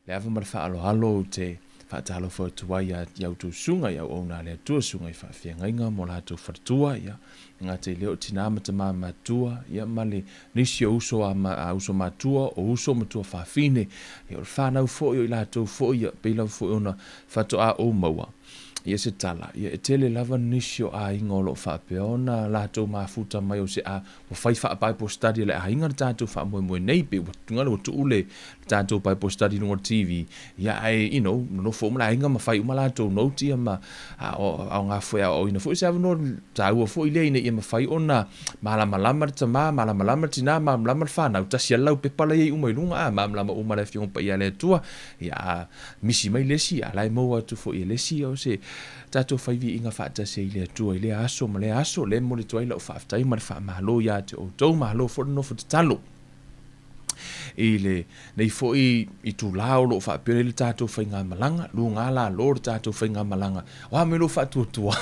Le ava ma le faaaloalo ou te faatalofa atu ai ia ia outou susuga i auauna a le Atua, susuga i faafeagaiga ma o latou faletua, ia, e gata i lea o tina ma tama matua, ia, ma le nisi o uso a, a uso matua, o uso ma tuafafine, ia, o le fanau foi o i latou foi, ia, pei lava foi ona faatoa ou maua. Ia se tala, ia e tele lava nisi o aiga o lo o faapea ona latou mafuta mai o se a ua fai faa-Bible study a le aiga le tatou faamoemoe nei, pe ua tuga ua tuu le tatou Bible study i luga o le TV, ia ae, you know, nonofo uma le aiga ma fai uma latou note ia ma aoga foi e aoaoina foi se avanoa taua foi lea ina ia mafai ona malamalama le tama, malamalama le tina, malamalama le fanau, tasi lava le laupepa la e i ai uma i luga, a malamalama uma le Afioga Paia a le Atua, ia a misi mai le isi, a la e maua atu foi e le isi, o se tatou fai viiga faatasi ai i le Atua i lea aso ma lea aso, lea e momoli atu ai lau faafetai ma le faamalo ia te outou, malo foi le nofo tatalo i lenei foi itula o lo o faapea ai le tatou faigamalaga, luga lalo le tatou faigamalaga, o a mai lou faatuatua?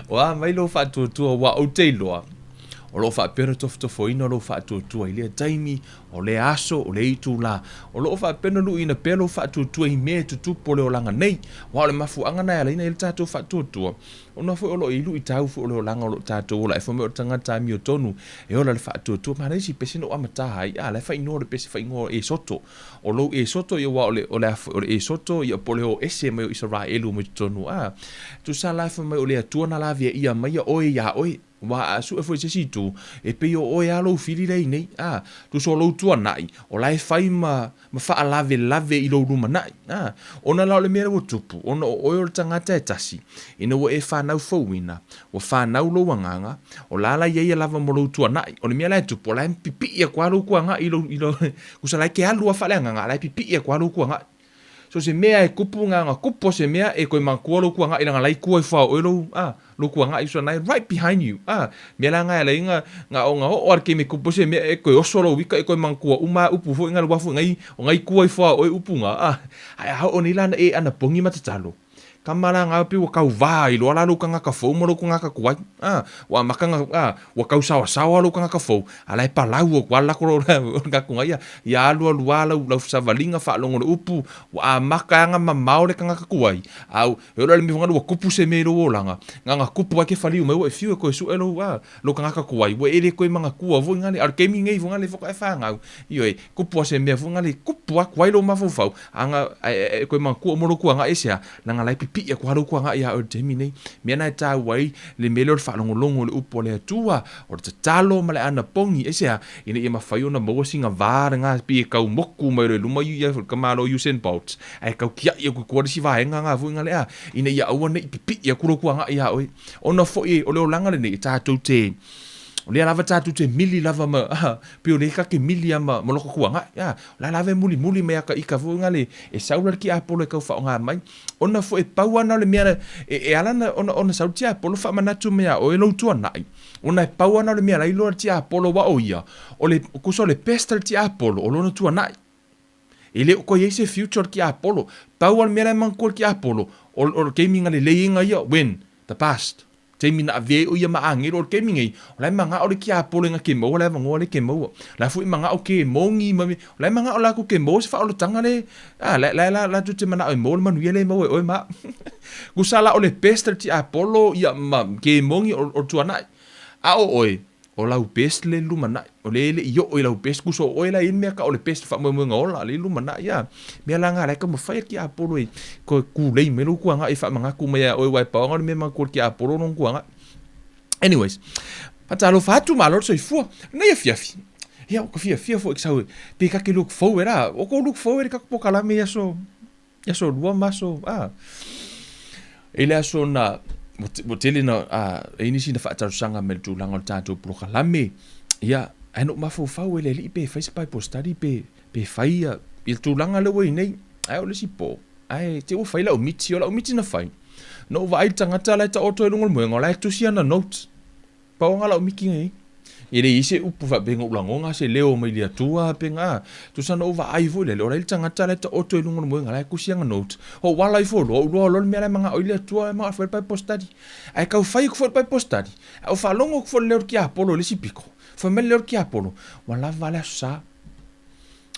O a mai lou faatuatua aua ou te iloa o lo o faapea ona tofotofoina lou faatuatua i lea taimi, O lea aso, o lea itula, o lo o faapea ona luiina pea lou faatuatua i mea e tutupu o le olaga nei. Aua o le mafuaaga na e ala ai ona i ai le tatou faatuatua, ona foi o lo o i ai luitau foi o le olaga o lo o tatou ola ai. Fai mai o le tagata amiotonu e ola i le faatuatua. Manaia si pese na ou amata ai, a, la e faaigoa le pese faaigoa o Esoto. O lou Esoto, ia aua o le, o le a foi, o le Esoto, ia po o le o ese mai o Isaraelu mai totonu, a. Tusa la fai mai o le Atua na laveaia mai oe iā oe. Aua a sue foi i se isi itu, e pei o oe lava lou fili lea i nei. A, tusa o lou tuanai, o la e fai ma, ma faalavelave i lou lumanai. A, ona la o le mea lea ua tupu, ona o oe o le tagata e tasi, ina ua e fanau fouina, ua fanau lou agaga, o la la i ai lava mo lou tuanai. O le mea la e tupu, o la e pipii atu lava lou kuagai i lou, i lou, tusa la e te alu lava faaleagaga, a o la e pipii atu lava lou kuagai. So se mea e kupu nga nga kupu o se mea e koe makua lou kuangaʻi langa lai kua i fua o oe lou a lou kuangaʻi so nai right behind you a mea la nga lai nga nga o nga o ar ke me kupu se mea e koe oso lou ika e koe makua uma upu foi nga lua foi ngai o ngai kua i fua o oe upu nga a ai a o nei la na e ana pongi ma tatalo Kama la nga pi ua kau va i loa la lou kangaka fou ma lou kangaka kuai. A, ua amaka nga, a, ua kau saoasaoa lou kangaka fou, a la e palau aku a lako lo la kunga ia, ia alu alu a lau, lau savaliga faalogo le upu, ua amaka e aga mamao le kangaka kuai, a u, e ola le miho ua kupu se mea i lou olaga, nga nga kupu ai ke faliu mai ua e fiu e koe sue lou, a, lou kangaka kuai, ua e le koe mangakua foi nga le, a o le keimi nei foi nga le foka e fangau, ioe, kupu a se mea foi nga le, kupu aku ai lou mafaufau, Aga, e, e, koe makua mo lou kuagaʻi e se a, leaga la e pipiʻi aku lava lou kuagaʻi iā oe i le taimi nei. Mea na e tāua ai le mea lea o le faalogologo i le upu a le Atua, o le tatalo ma le anapogi, e se a, ina ia mafai ona maua sina va lena pei e kau moku mai loa i luma ia le tamaloa Usain Bolt, ae tau kiaʻi aku i tua le isi vaega na foi na le a, ina ia aua ne i pipiʻi aku lou kuagaʻi iā oe. Ona foi o le olaga lenei, e tatou te, O lea lava tatou te mili lava ma, ah, pei o lea ta te mili a ma, ma loko kuagaʻi, ah, o la lava e mulimuli mai a ka ika foi nga le, e sau la le tiapolo e tau faaaoga mai. Ona foi e pau ana o le mea e, e ala ona, ona, ona sau le tiapolo faamanatu mai iā oe lou tuanai, ona e pau ana o le mea la iloa le tiapolo aua o ia, o le, tusa o le best a le tiapolo o lona tuanai. E le o toe i ai se future o le tiapolo. Pau a le mea la e manatua le tiapolo, o, o le taimi na lelei ai na ia, when? The past. Taimi na avea ai o ia ma agelo o le taimi nei, o la e manao le tiapolo ina ke maua le avanoa lea ke maua. O la foi e manao ke moni ma me, o la e manao latou ke maua se faaolataga le, a, la, la, la, latou te manao e maua le manuia lea e maua e oe ma au. Tusa la o le best le tiapolo ia ma ke moni o, o le tuanai. A o oe, O lau best le lumanai, o le le i oo i lau best, kuso o oe la i mea ka o le best faamoemoega ola, le lumanai a. Mea la nga la e taumafai e tiapolo e koe kulei mai lou kuagai e faamanatu mai ia oe aua e pau lava o le mea manatu o le tiapolo lona kuagai. Anyways, faatalofa atu, malo le soifua. Lenei afiafi, ia ua ka fiafia foi ke sau e, pe ka ke look forward a, o kou look forward i ka polokalame i aso, I aso lua ma aso, a. I le aso na, ua tele na, a, e i nisi na faatalosaga mai le tulaga o le tatou polokalame, ia, ae na ou mafaufau e le alii pe fai se Bible study pe, pe fai ia, i le tulaga lea ua i nei. Ae o le isi po, ae te ua fai lau miti, o lau miti na fai, na ou vaai i le tagata la e taoto ai luga o le moega, o la e tusi ana notes. Pau nga lau miki nei. E le i se upu faapea na ou lagona se leo mai le Atua pe nga. Tusa na ou vaai foi lele, o la e le tagata la e taoto i luga o le moega, la e kusi ana notes. Ou ala ifo loa, ou iloa loa le mea la e manao ai le Atua, e manao e fai le Bible study. Ae tau fai atu foi le Bible study, ae ou faalogo atu foi i le leo o le tiapolo i le isi pito. Fai mai le leo o le tiapolo, ua lava le aso sa.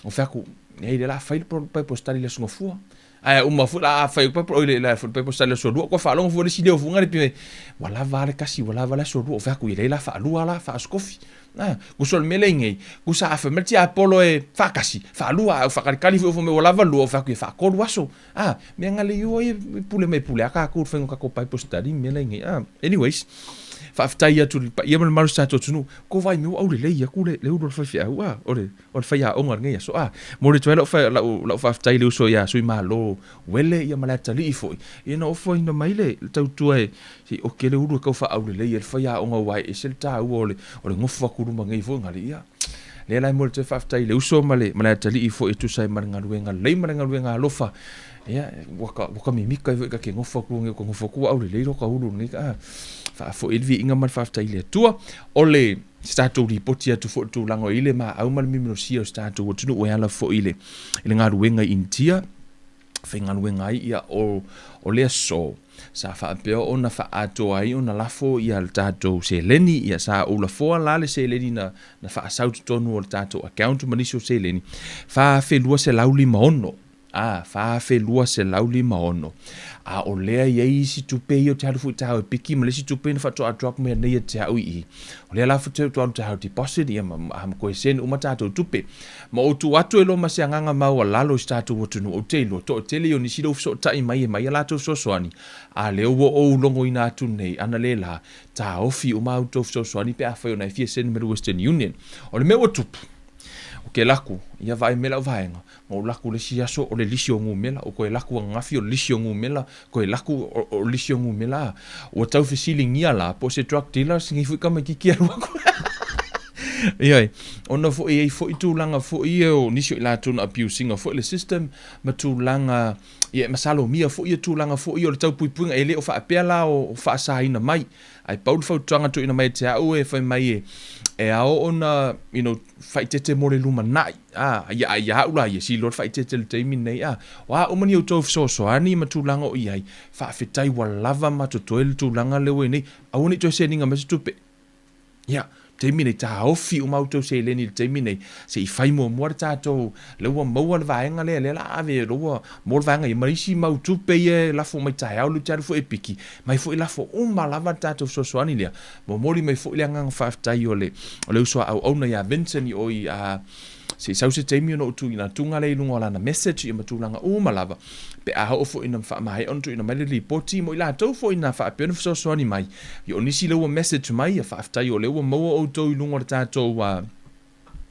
Ou fai atu, Leai, lea o le a fai le Bible study i le Aso Gafua. Ae uma foi la a fai Bible, oi le le Bible study le aso lua, koe faalogo foi le isi leo fuga le pi ua lava le kasi, ua lava le aso lua, o fai atu ia lea la faalua la faasokofi. Ah, gusa o le mea lea i nei, gusa a fai mai le tiapolo e faatasi, faalua, a ou faakalikali foi fai mai ua lava lua, o fai atu ia faatolu aso. Ah, mea na le iua ia pule mai pule a tatou i le faiga o tatou Bible study ma mea la i nei. Ah, anyways, faafetai atu i le paia ma le mamalu o si tatou atunuu, kou vaai mai ua aulelei atu le ulu o le faifeau, ah, o le O le faiaoga o lenei aso. A, momoli atu ai lau, lau faafetai i le uso ia Suimalo Uele ia ma le atalii foi, ia na ofoina mai le tautua e se i oke le ulu e tau faaaulelei ai le faiaoga aua e ese le taua o le, o le nofo atu i luma nei foi gale. Ia, lea la e momoli atu ai le faafetai i le uso ma le, ma le atalii foi e tusa ai ma le galuega lelei ma le galuega alofa. Ia, ua ta, ua ta mimita ai foi ta te nofo atu nei, ua ta nofo atu ua aulelei lo ta ulu i lenei, a, faafoi ai le viiga ma le faafetai i le Atua. O le. se tatou lipoti atu foi i le tulaga o i le maau ma le miminosia o se tatou atunuu e ala foi i le, i le galuega i Initia faigaluega ai ia o, o le aso sa faapea ona faaatoa ai ona lafo ia le tatou seleni ia sa ou lafoa la le seleni na, na faasau totonu o le tatou account ma nisi o seleni 4256 A, 4256. A o lea i ai isi tupe ia ou te alu foi taeao e piki ma le isi tupe na faatoa drop mai nei ia te au i i. O lea la faatoa alu taeao deposit ia ma, ma, ma koe send uma tatou tupe. Ma ou tuu atu e loa ma se agaga maualalo i si tatou atunuu, ou te iloa, toatele ia o nisi lea ua fesootai mai e mai a latou fesoasoani, a lea ua ou logoina atu nei, ana le la, taofi uma a outou fesoasoani pe afai o na e fia send mai le Western Union. O le mea ua tupu, o ke laku, ia vaai mai lau vaega, Ma ou laku le isi aso o le lisi o numela, o koe laku ananafi o le lisi o numela, koe laku o le lisi o numela a. Ua tau fesiligia la, po o se drug dealer nei foi tamaititi e alu atu. Ioe, ona foi e i ai foi tulaga foi ia o nisi o i latou na abuse ina foi le system ma tulaga, ia e masalomia foi ia tulaga foi ia o le tau puipuiga, e le o faapea la o faasaina mai. Ae pau le fautuaga tuuina mai e te au e fai mai e, e ao ona, you know, faaeteete mo le lumanai, a, ia, a ia au la ia, sili loa le faaeteete i le taimi lenei, a, o a uma ni outou fesoasoani ma tulaga o i ai, faafetai ua lava ma totoe le tulaga lea ua i ai nei, aua ne i toe seniga mai se tupe. Ia, taimi nei, taofi uma outou seleni i le taimi nei, se i fai muamua le tatou, lea ua maua le vaega lea, lea la ave, lea ua maua le vaega ia, ma isi mau tupe ia e lafo mai taeao, lea ou te alu foi e piki, mai foi lafo uma lava le tatou fesoasoani lea. Momoli mai foi le agaga faafetai o le, o le uso a auauna ia Vincent i o i a, se i sau se taimi ona ou tuuina atuga lea i luga o lana message ia ma tulaga uma lava, pe a oo foi ina faamaea ona tuuina mai le lipoti mo i latou foi na faapea ona fesoasoani mai. Ia o nisi lea ua message mai, ia faafetai o lea ua maua outou i luga o le tatou uh,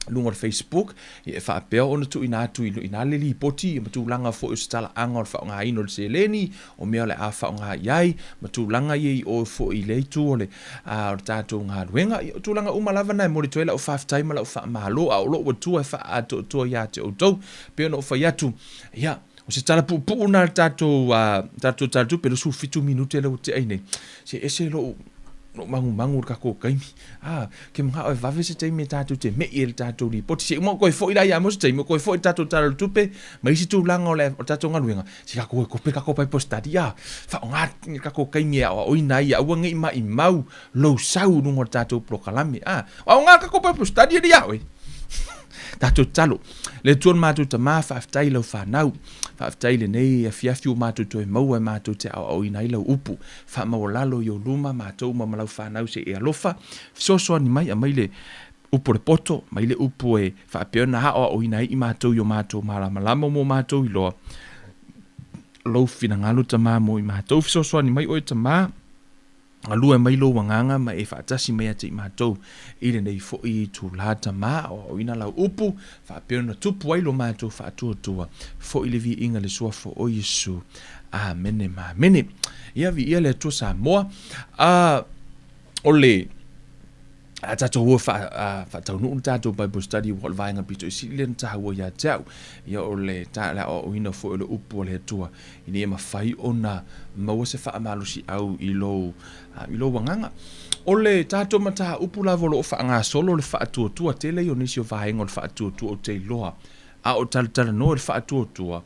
luga o le Facebook, ia e faapea ona tuuina atu i ina le lipoti ia ma tulaga foi o se talaaga o le faaaogaina o le seleni, o mea o le a faaaoga i ai, ma tulaga ia i o foi i lea itu o le, o le tatou galuega. Ia, o tulaga uma lava na e momoli atu ai lau faafetai ma lau faamalo, a o lou Atua e faaatoatoa ia te outou. E pei ona ou fai atu, ia, o se tala puupuu lena a le tatou, tatou Tala Tupe, 27 minute lea ua tea ai nei. Se ese lou, lou magumagu i le tatou taimi. A, ke manao e vave se taimi e tatou te me'i ai i le tatou lipoti. Se i uma ona toe foi la ia mo se taimi, o toe foi le tatou Tala o le Tupe ma isi tulaga o le, o le tatou galuega, se tatou o e kope le tatou Bible study, a, faaaoga le tatou taimi e aoaoina ai, aua ne i maimau lou sau i luga o le tatou polokalame. A, aoga le tatou Bible study e le ia oe. Tatou tatalo. Le Atua lo matou Tama, faafetai i lau fanau. Faafetai i lenei afiafi ua matou toe maua e matou te aoaoina ai lau upu. Faamaualalo i ou luma matou uma ma lau fanau se i e alofa. Fesoasoani mai, aumai le upu o le poto, mai le upu e faapea ona aoaoina ai i matou i o matou malamalama ma o matou iloa. Lou finagalo Tama mo i matou. Fesoasoani mai oe Tama. Galue mai lou agaga ma e faatasi mai ia te i matou i lenei foi itulā Tama, aoaoina lau upu, faapea ona tupu ai lo matou faatuatua, foi le viiga i le Suafa o Iesu. Amene ma amene. Ia, viia le Atua Samoa. A, o le, a tatou o faataunuu le tatou Bible study ua o le vaega pito i sili lea na taua ia te au. Ia o le, ta, le aoaoina foi o le upu a le Atua, ina ia mafai ona maua se faamalosiau i lou, i lou agaga. O le tatou mataupu lava o lo o faagasolo le faatuatua, tele ia o nisi o vaega o le faatuatua ou te iloa, a o talatalanoa i le faatuatua,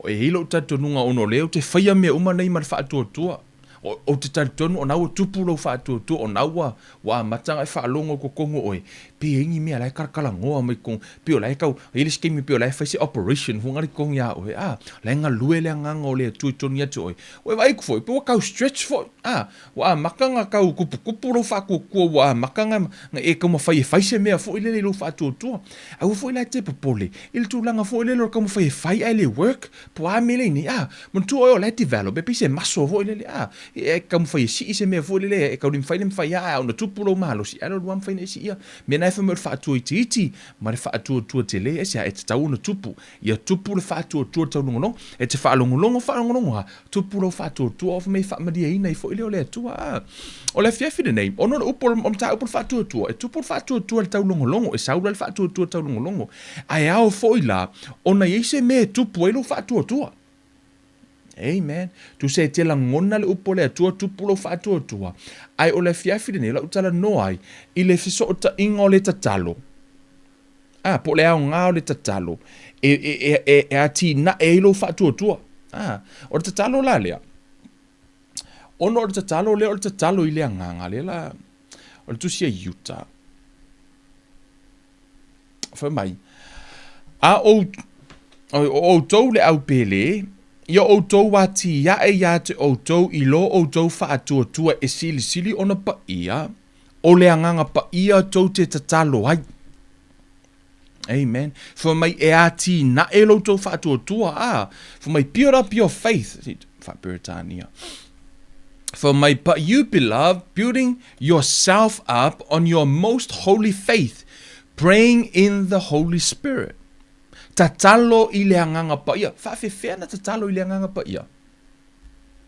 e i ai lou talitonuga ona o lea ou te faia mea uma nei ma le faatuatua. Ou te talitonu ona ua tupu lou faatuatua, ona ua ua amata ona e faalogo i totonu o oe, pe i ai ni mea la e kalakalanoa mai totonu, pei o la e tau, e i ai le isi taimi pei o la e fai se operation foi lea i totonu ia oe, a, la e galue le agaga o le Atua i totonu ia te oe. Ua e vaai atu foi, pei ua tau stretch foi, a, ua amata ona tau tuputupu lou faatuatua, ua amata ona e taumafai e fai se mea foi lele i lou faatuatua. Aua foi la e te popole i le tulaga foi lele o le taumafai e fai ae le work, Po o a mea lea i nei, a, manatua oe o la e develop, e pei se muscle foi lele, a, e taumafai e sii se mea foi lele, e tau le mafai le mafai lava, ae ona tupu lou malosi, ae lua mafai ona e siia. Mea na e fai mai o le faatuaitiiti ma le faatuatua tele, aisea, e tatau ona tupu. Ia tupu le faatuatua taulogologo, e te faalogologo, faalogologo lava, tupu lou faatuatua, fai mai e faamalieina ai foi lea o le Atua. A, o le afiafi lenei, ona o le upu o le mataupu o le faatuatua, e tupu le faatuatua i le taulogologo, e sau la le faatuatua taulogologo. Ae ao foi la ona i ai se mea e tupu ai lou faatuatua. Amen. Tusa e te lagona le upu a le Atua, tupu lou faatuatua. Ae o le afiafi lenei, o lau talanoa ai i le fesootaiga o le tatalo. A, po o le aoga o le tatalo e, e, e, e, e atinae ai lou faatuatua. A, o le tatalo la lea, ona o le tatalo lea o le tatalo i le agaga, lea la, o le tusi a Iuta, Fai mai, A o, o outou le au pele, ia outou atiae iā te outou i lo outou faatuatua e silisili ona paia, o le Agaga Paia tou te tatalo ai. Amen. Fai mai e atinae lo outou faatuatua. Ah, fai mai build up your faith. Faa-Peretania. Fai mai, but you beloved, building yourself up on your most holy faith, praying in the Holy Spirit. Tatalo i le Agaga Paia. Faafefea na tatalo i le Agaga Paia?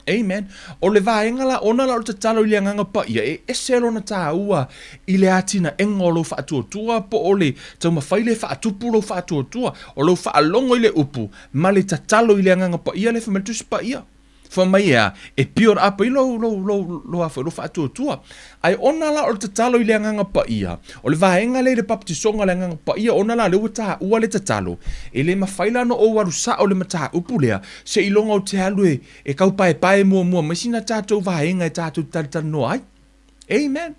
Amen. O le vaega la, ona la o le tatalo i le Agaga Paia, e ese lona tāua i le atinaega o lou faatuatua po o le taumafai lea e faatupu lou faatuatua, o lou faalogo i le upu ma le tatalo i le Agaga Paia lea fai mai le Tusi Paia. Fai mai e a, e build up ai lou, lou, lou, lou, a foi, lou faatuatua. Ae ona la o le tatalo i le Agaga Paia, o le vaega lea i le papatisoga o le Agaga Paia, ona la lea ua taua le tatalo, e le mafai la ona ou alu sao i le mataupu lea, seiloga ou te alu e, e tau paepae muamua mai sina tatou vaega e tatou te talatalanoa ai. Amen.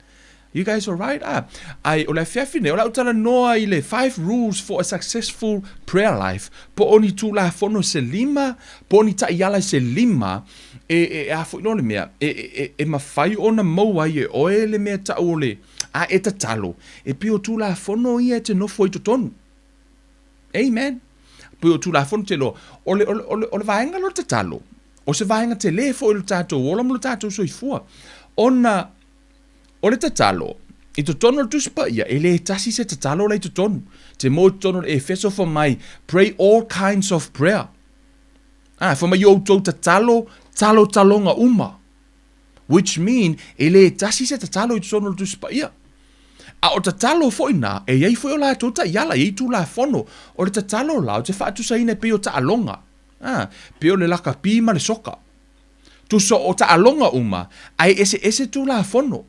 You guys alright? Ah, ai, o le afiafi nei, o le a ou talanoa i le five rules for a successful prayer life, po o ni tulafono se lima, po o ni taiala se lima, e, e, e a foi loa le mea, e, e, e, e mafai ona maua ai e oe le mea tau o le, a e tatalo, e pei o tulafono ia e te nofo ai totonu. Amen. Pei o Tulafono te loa. O le, o le, o le, o le vaega lea o le tatalo, o se vaega tele foi o le tatou ola ma lo tatou soifua. Ona o le tatalo, i totonu o le Tusi Paia, e le tasi se tatalo la i totonu. Te moe i totonu o le Efeso fai mai, pray all kinds of prayer. Ah, fai mai i outou tatalo, talotaloga uma. Which mean, e le tasi se tatalo i totonu o le Tusi Paia. A o tatalo foi na, e i ai foi o latou taiala, e i ai tulafono. O le tatalo la, ou te faatusaina e pei o taaloga. A, pei o le lakapi ma le soka. Tusa o taaloga uma, ae eseese tulafono.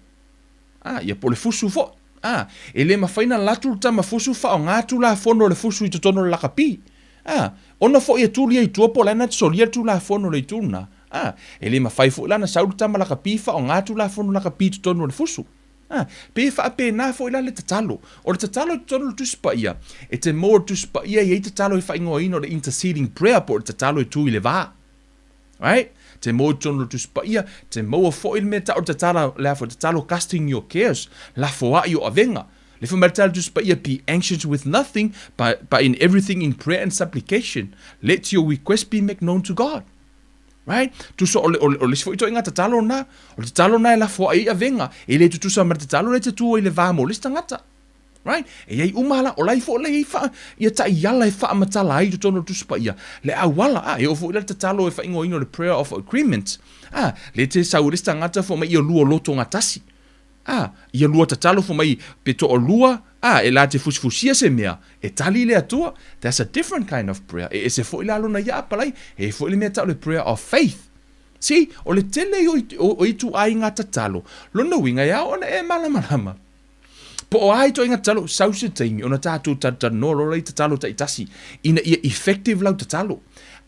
A, ia po o le fusu foi. A, e le mafai na latu le tama fusu faaaoga tulafono o le fusu i totonu o le lakapi. A, ona foi e tuli ai i tua po o le a na te solia le tulafono o le itu lena. A, e le mafai foi la na sau le tama lakapi faaaoga tulafono lakapi i totonu o le fusu. A, pei e faapena foi la le tatalo. O le tatalo i totonu o le Tusi Paia, e te maua i le Tusi Paia e i ai tatalo e faaigoaina o le interceding prayer po o le tatalo e tu i le va. Right? Te maua i totonu o le Tusi Paia, te maua foi le mea tau o le tatalo, le a foi, tatalo casting your cares, lafoai o avega. Le fai mai le tala Tusi Paia, be anxious with nothing, but, but in everything in prayer and supplication, let your request be made known to God. Right? Tusa o le, o le, o le isi foi ituaiga tatalo na, o le tatalo na e lafoai ai avega, e le tutusa ma le tatalo lea e te tu ai i le va mo le isi tagata. Right? E i ai uma la, o la i foi la i ai wha, ia taiala e whaamatala ai i totonu o le Tusi Paia, le auala, a, e oo foi la le tatalo e whaingoaina o le prayer of agreement, a, le te sau i le isi tagata fai mai ia lua loto gatasi, a, ia lua tatalo fai mai pe toalua, a, e la te fusifusia se mea, e tali le Atua, that's a different kind of prayer, e ese foi la lona ia apalai, e i ai foi le mea tau le prayer of faith. See, o le tele o, o, o ituaiga tatalo, lona uiga e ao ona e malamalama. Po o a ituaiga tatalo, sau se taimi ona tatou talatalanoa loa la i tatalo taitasi ina ia effective lau tatalo.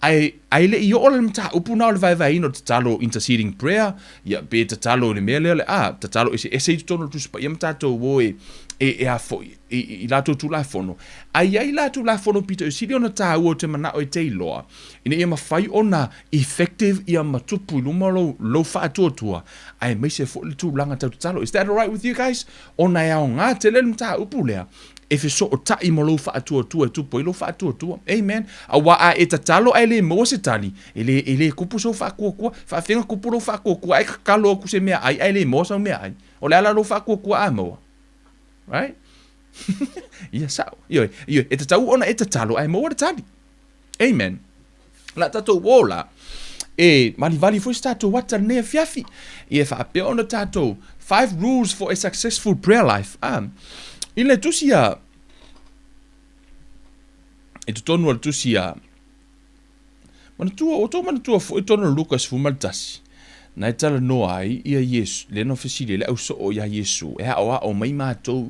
Ae, ae le i oo la le mataupu na o le vaevaeina o le tatalo interceding prayer, ia, pe tatalo i le mea lea o le a, tatalo eseese i totonu o le Tusi Paia ma tatou o e, e, e a foi, i, i latou Tulafono. Ae i ai la Tulafono pito e sili ona taua ou te manao e te iloa, ina ia mafai ona effective ia ma tupu i luma o lou, lou faatuatua, aemaise foi le tulaga tau tatalo. Is that alright with you guys? Ona e aoga tele le mataupu lea e fesootai ma lou faatuatua e tupu ai lou faatuatua. Amen. Aua a e tatalo ae le maua se tali, e le, e le kupu sou faatuatua. Faafefea kupu lou faatuatua ae tatalo atu se meaai ae le maua sau meaai? O le a la lou faatuatua a maua? Right? Ia sao. Ioe, ioe, e tatau ona e tatalo ae maua le tali. Amen. La tatou o la, e valivali foi se tatou ata lenei afiafi. Ia faapea ona tatou five rules for a successful prayer life. Ah, i le tusi a, i totonu o le tusi a, manatua, o tou manatua foi totonu o Luka 11, na e talanoa ai ia Iesu, lea na fesili ai le ausoo iā Iesu, e aoao mai matou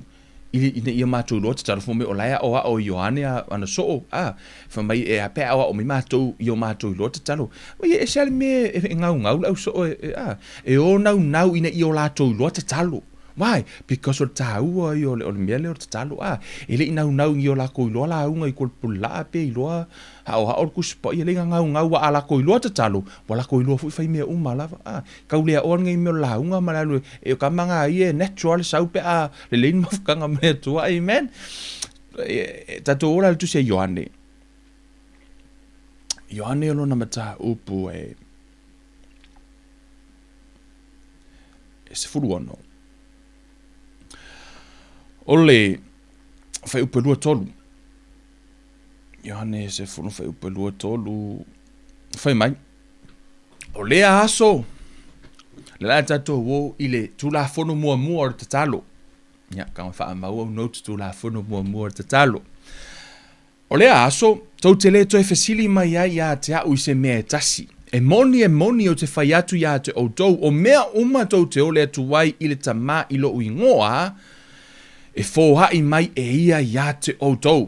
ina ia matou iloa tatalo fai mai o la e aoao e Ioane ana soo, a, fai mai e a pe aoao mai matou i o matou iloa tatalo. Mai e ese lava le mea e gaugau le au soo e, a, e o naunau ina ia o latou iloa tatalo. Why? Because o le taua ia o le, o le mea lea o le tatalo, a, e le i naunau ina ia o lakou iloa lauga i Pulaa pe iloa aoao le Tusi Paia, e le i gagaugau a lakou iloa tatalo, ua lakou iloa foi fai mea uma lava, a. Tau le aoa lenei mea o le lauga ma le alu e, o tama na ia e natural le sau pe a lelei le mafutaga ma le Atua, amen. E, tatou ola le tusi a Ioane. Ioane o lona mataupu e, e 16. O le fuaiupu e 23. Ioane 10 fuaiupu e 23. Fai mai. O lea aso, le la tatou o i le Tulafono muamua o le tatalo. Ia, ka faamau au notes Tulafono muamua o le tatalo. O lea aso, tou te le toe fesili mai ai iā te a'u i se mea e tasi. E moni, e moni ou te fai atu iā te outou, o mea uma tou te ole atu ai i le Tamā i lo'u ingoa, e foaʻi mai e ia iā te outou.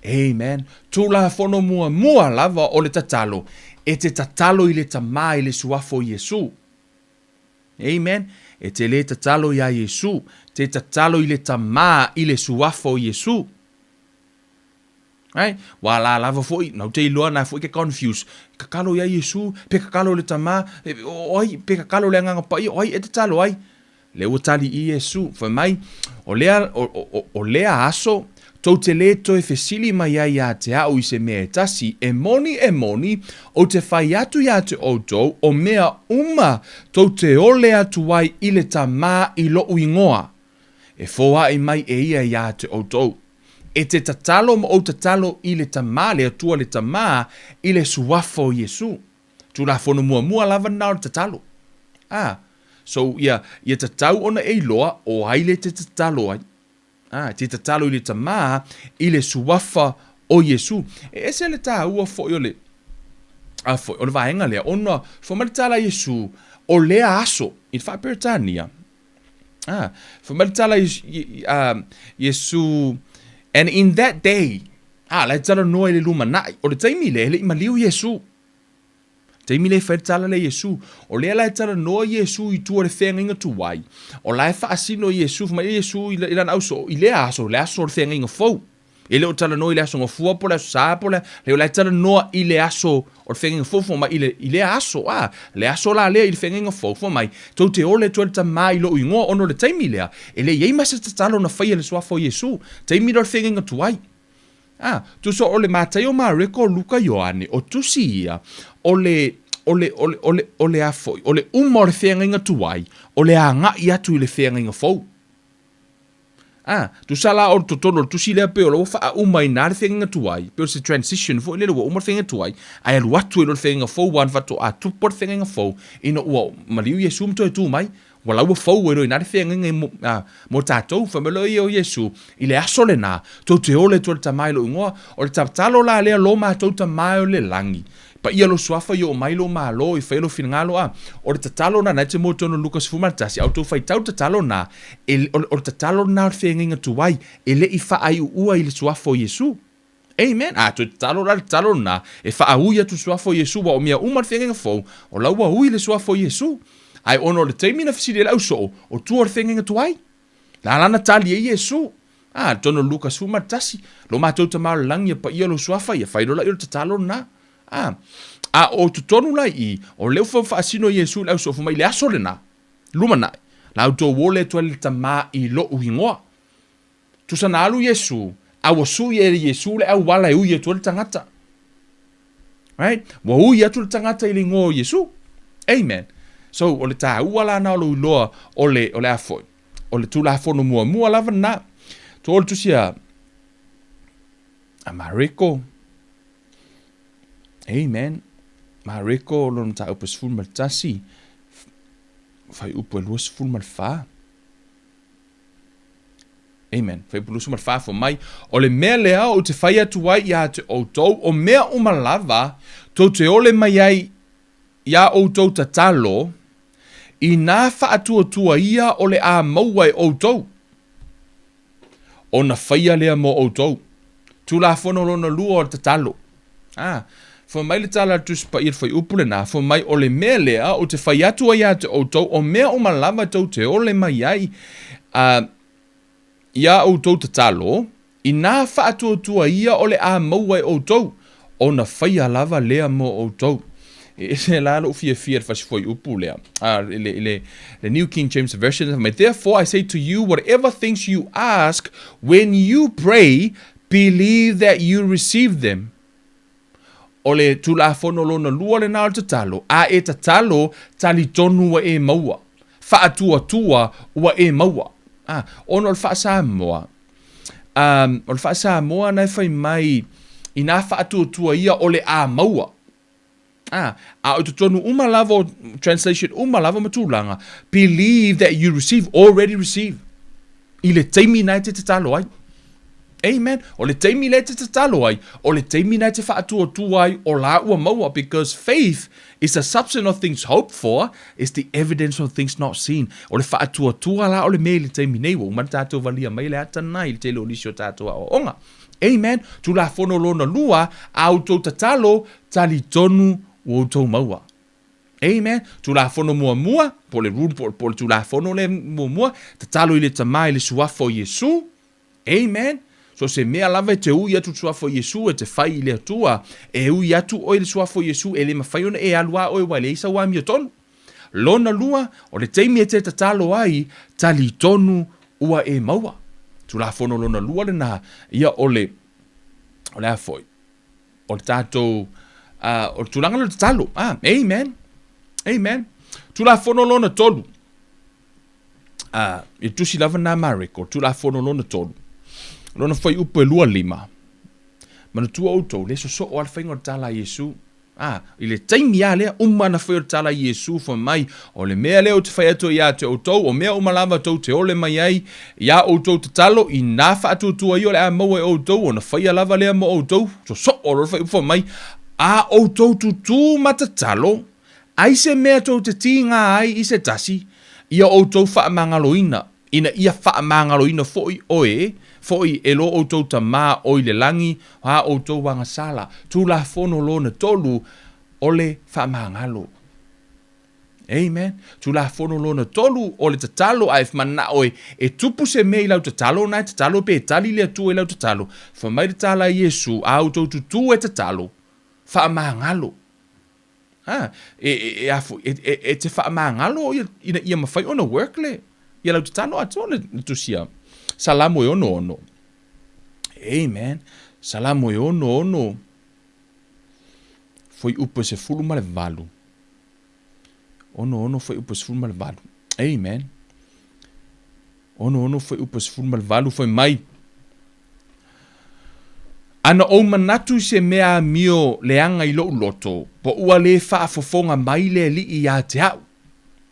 Amen. Tulafono muamua lava o le tatalo, e te tatalo i le Tamā i le Suafa o Iesu. Amen. E te le tatalo iā Iesu, te tatalo i le Tamā i le Suafa o Iesu. Right? Ua la lava foi, nau te iloa na foi ke confuse. Tatalo iā Iesu, pe tatalo i le Tamā, o ai, pe tatalo i le Agaga Paia, o ai e tatalo ai? Lea ua tali i Iesu, fai mai, O lea, o, o, o lea aso, tou te lē toe fesili mai ai iā te a'u i se mea e tasi, e moni, e moni, ou te fai atu iā te outou, o mea uma tou te ole atu ai i le Tamā i loʻu ingoa, e foaʻi mai e ia iā te outou. E te tatalo ma ou tatalo i le Tamā, le Atua le Tamā, i le Suafa o Iesu. Tulafono muamua lava lena o le tatalo. A, so ia, ia tatau ona e iloa o ai le te tatalo ai. A, te tatalo i le Tamā i le Suafa o Iesu. E ese le taua foi o le, a foi, o le vaega lea, ona fai mai le tala a Iesu, o lea aso, i le Faa-Peretania, a, fai mai le tala a Iesu, and in that day, a, la e talanoa i le lumanai, o le taimi lea e le i maliu Iesu. Taimi lea e fai le tala lea Iesu. O lea la e talanoa Iesu i tua o le feagaiga tuai. O la e faasino Iesu, fai mai Iesu i lana ausoo, i lea aso, le aso o le feagaiga fou. E le o talanoa i le aso Gafua po o le aso Sa po o le, o la e talanoa i le aso o le feagaiga fou, fai mai i le, i lea aso, a, le aso la lea i le feagaiga fou, fai mai, tou te ole atu ai le Tamā i lou ingoa, ona o le taimi lea, e le i ai ma se tatalo na faia i le suafa o Iesu. Taimi lea o le feagaiga tuai. A, tusa o le Mataio, Mareko, Luka, Ioane, o tusi ia, o le, o le, o le, o le, o le a foi, o le uma o le feagaiga tuai, o le agai atu i le feagaiga fou. A, tusa la o totonu o le tusi lea pei o la ua faauma i ina le feagaiga tuai, pei o se transition foi lele ua uma le feagaiga tuai, ae alu atu ai loa le feagaiga fou ua na faatoa tupu le feagaiga fou ina ua maliu Iesu ma toe tu mai. Ua laua fou ai loa i ina le feagaiga i, a, mo tatou. Fai mai loa ia o Iesu, I le aso lena, tou te ole atu ai le Tamā i lou ingoa. O le tatalo la lea lo matou Tamā e o le lagi, paia lou suafa i oo mai lou malo, i faia lou finagalo, a. O le tatalo lena, na e te moe tonu o Luka 11, a outou faitau le tatalo lena, e, o, o le tatalo lena o le feagaiga tuai, e le i faaiuua i le suafa o Iesu. Amen. A toe tatalo la le tatalo lena, e faaui atu le Suafa o Iesu, aua o mea uma le feagaiga fou, o la ua ui le Suafa o Iesu. Ae ona o le taimi na fesili ai le ausoo, o tua o le feagaiga tuai. La la na tali ai Iesu. A, totonu o Luka 11, Lo matou Tama o le lagi, ia paia lou Suafa, ia fai loa lea o le tatalo lena. A, a o totonu la i i, o lea ua faasino Iesu i le ausoo fai mai i le aso lena, lumanai, la outou o le atu ai le Tama i lou igoa. Tusa na alu Iesu, a ua sui e Iesu le auala e ui atu ai le tagata. Right? Ua ui atu le tagata i le igoa o Iesu. Amen. So, o le tāua la na o lou iloa o le, o le a foi, o le Tulafono muamua lava lena. To o le tusi a, a Mareko. Amen. Mareko, lona mataupu e 11, fuaiupu e 24. Amen. Fuaiupu 24 fai mai, O le mea lea ou te fai atu ai iā te outou, o mea uma lava tou te ole mai ai iā outou tatalo, inā faatuatua ia o le a maua e outou, ona faia lea mo outou. Tulafono lona lua o le tatalo. A, fai mai le tala a le Tusi Paia i le fuaiupu lena, fai mai, O le mea lea ou te fai atu ai ia te outou, o mea uma lava tou te ole mai ai, a, iā outou tatalo, inā faatuatua ia o le a maua e outou, ona faia lava lea mo outou. E ese la lou fiafia i le fasi fuaiupu lea, a, i le, i le, le New King James Version, fai mai, Therefore I say to you, whatever things you ask when you pray, Believe that you receive them. O le Tulafono lona lua lena o le tatalo, a e tatalo, talitonu ua e maua. Faatuatua ua e maua. A, ona o le faa-Samoa, um, o le faa-Samoa na e fai mai, inā faatuatua ia o le a maua. A, a o totonu uma lava o translation uma lava ma tulaga, believe that you receive, already receive. I le taimi na e te tatalo ai. Amen. O le taimi lea e te tatalo ai, o le taimi na e te faatuatua ai o la ua maua because faith is the substance of things hoped for, is the evidence of things not seen. O le faatuatua la o le mea i le taimi nei, ua uma le tatou valia mai le ata lena i le tele o nisi o tatou aoaoga. Amen. Tulafono lona lua, a outou tatalo, talitonu ua outou maua. Amen. Tulafono muamua, po o le rule, po, po o le tulafono lea muamua, tatalo i le Tama i le suafa o Iesu. Amen. So se mea lava e te ui atu i le suafa o Iesu, e te fai i le Atua, e ui atu oe i le suafa o Iesu, e le mafai ona e alu a oe ua e leai sau amiotonu. Lona lua, o le taimi e te tatalo ai, talitonu ua e maua. Tulafono lona lua lena, ia o le, o le a foi, o le tatou, uh, o le tulaga lea o le tatalo. Ah, amen. Amen. Tulafono lona tolu. Uh, i tusi lava nā Mareko, Tulafono lona tolu. Lona fuaiupu e 25. Manatua outou, le sosoo a le faiga o le tala a Iesu. Ā, i le taimi lava lea, uma ana fai o le tala a Iesu, fai mai, O le mea lea ou te fai atu ai ia te outou, o mea uma lava tou te ole mai ai i a outou tatalo, inā faatuatua ia o le a maua e outou, ona faia lava lea mo outou, sosoo loa le faaiupu fai mai, A outou tutū ma tatalo, ai se mea tou te tīgā ai i se tasi, ia outou faamagaloina, ina ia faamagaloina foi oe foi e lo outou Tama o i le lagi a outou agasala. Tulafono lona tolu, o le faamagalo. Amen. Tulafono lona tolu, o le tatalo, a e manao e, e tupu se mea i lau tatalo, na e tatalo pe e tali le Atua i lau tatalo. Fai mai le tala a Iesu, a outou tutū e tatalo, faamagalo. A, e, e, e, a foi, e, e, e te faamagalo ia, ina ia mafai ona work le, ia lau tatalo atoa le, le tusi a Salamo e 66. Amen. Salamo e 66. Fuaiupu e 18. 66 fuaiupu e 18. Amen. 66 fuaiupu e 18 fai mai. Ana ou manatu i se mea amio leaga i lou loto, po ua lē faafofoga mai le Alii iā te a'u.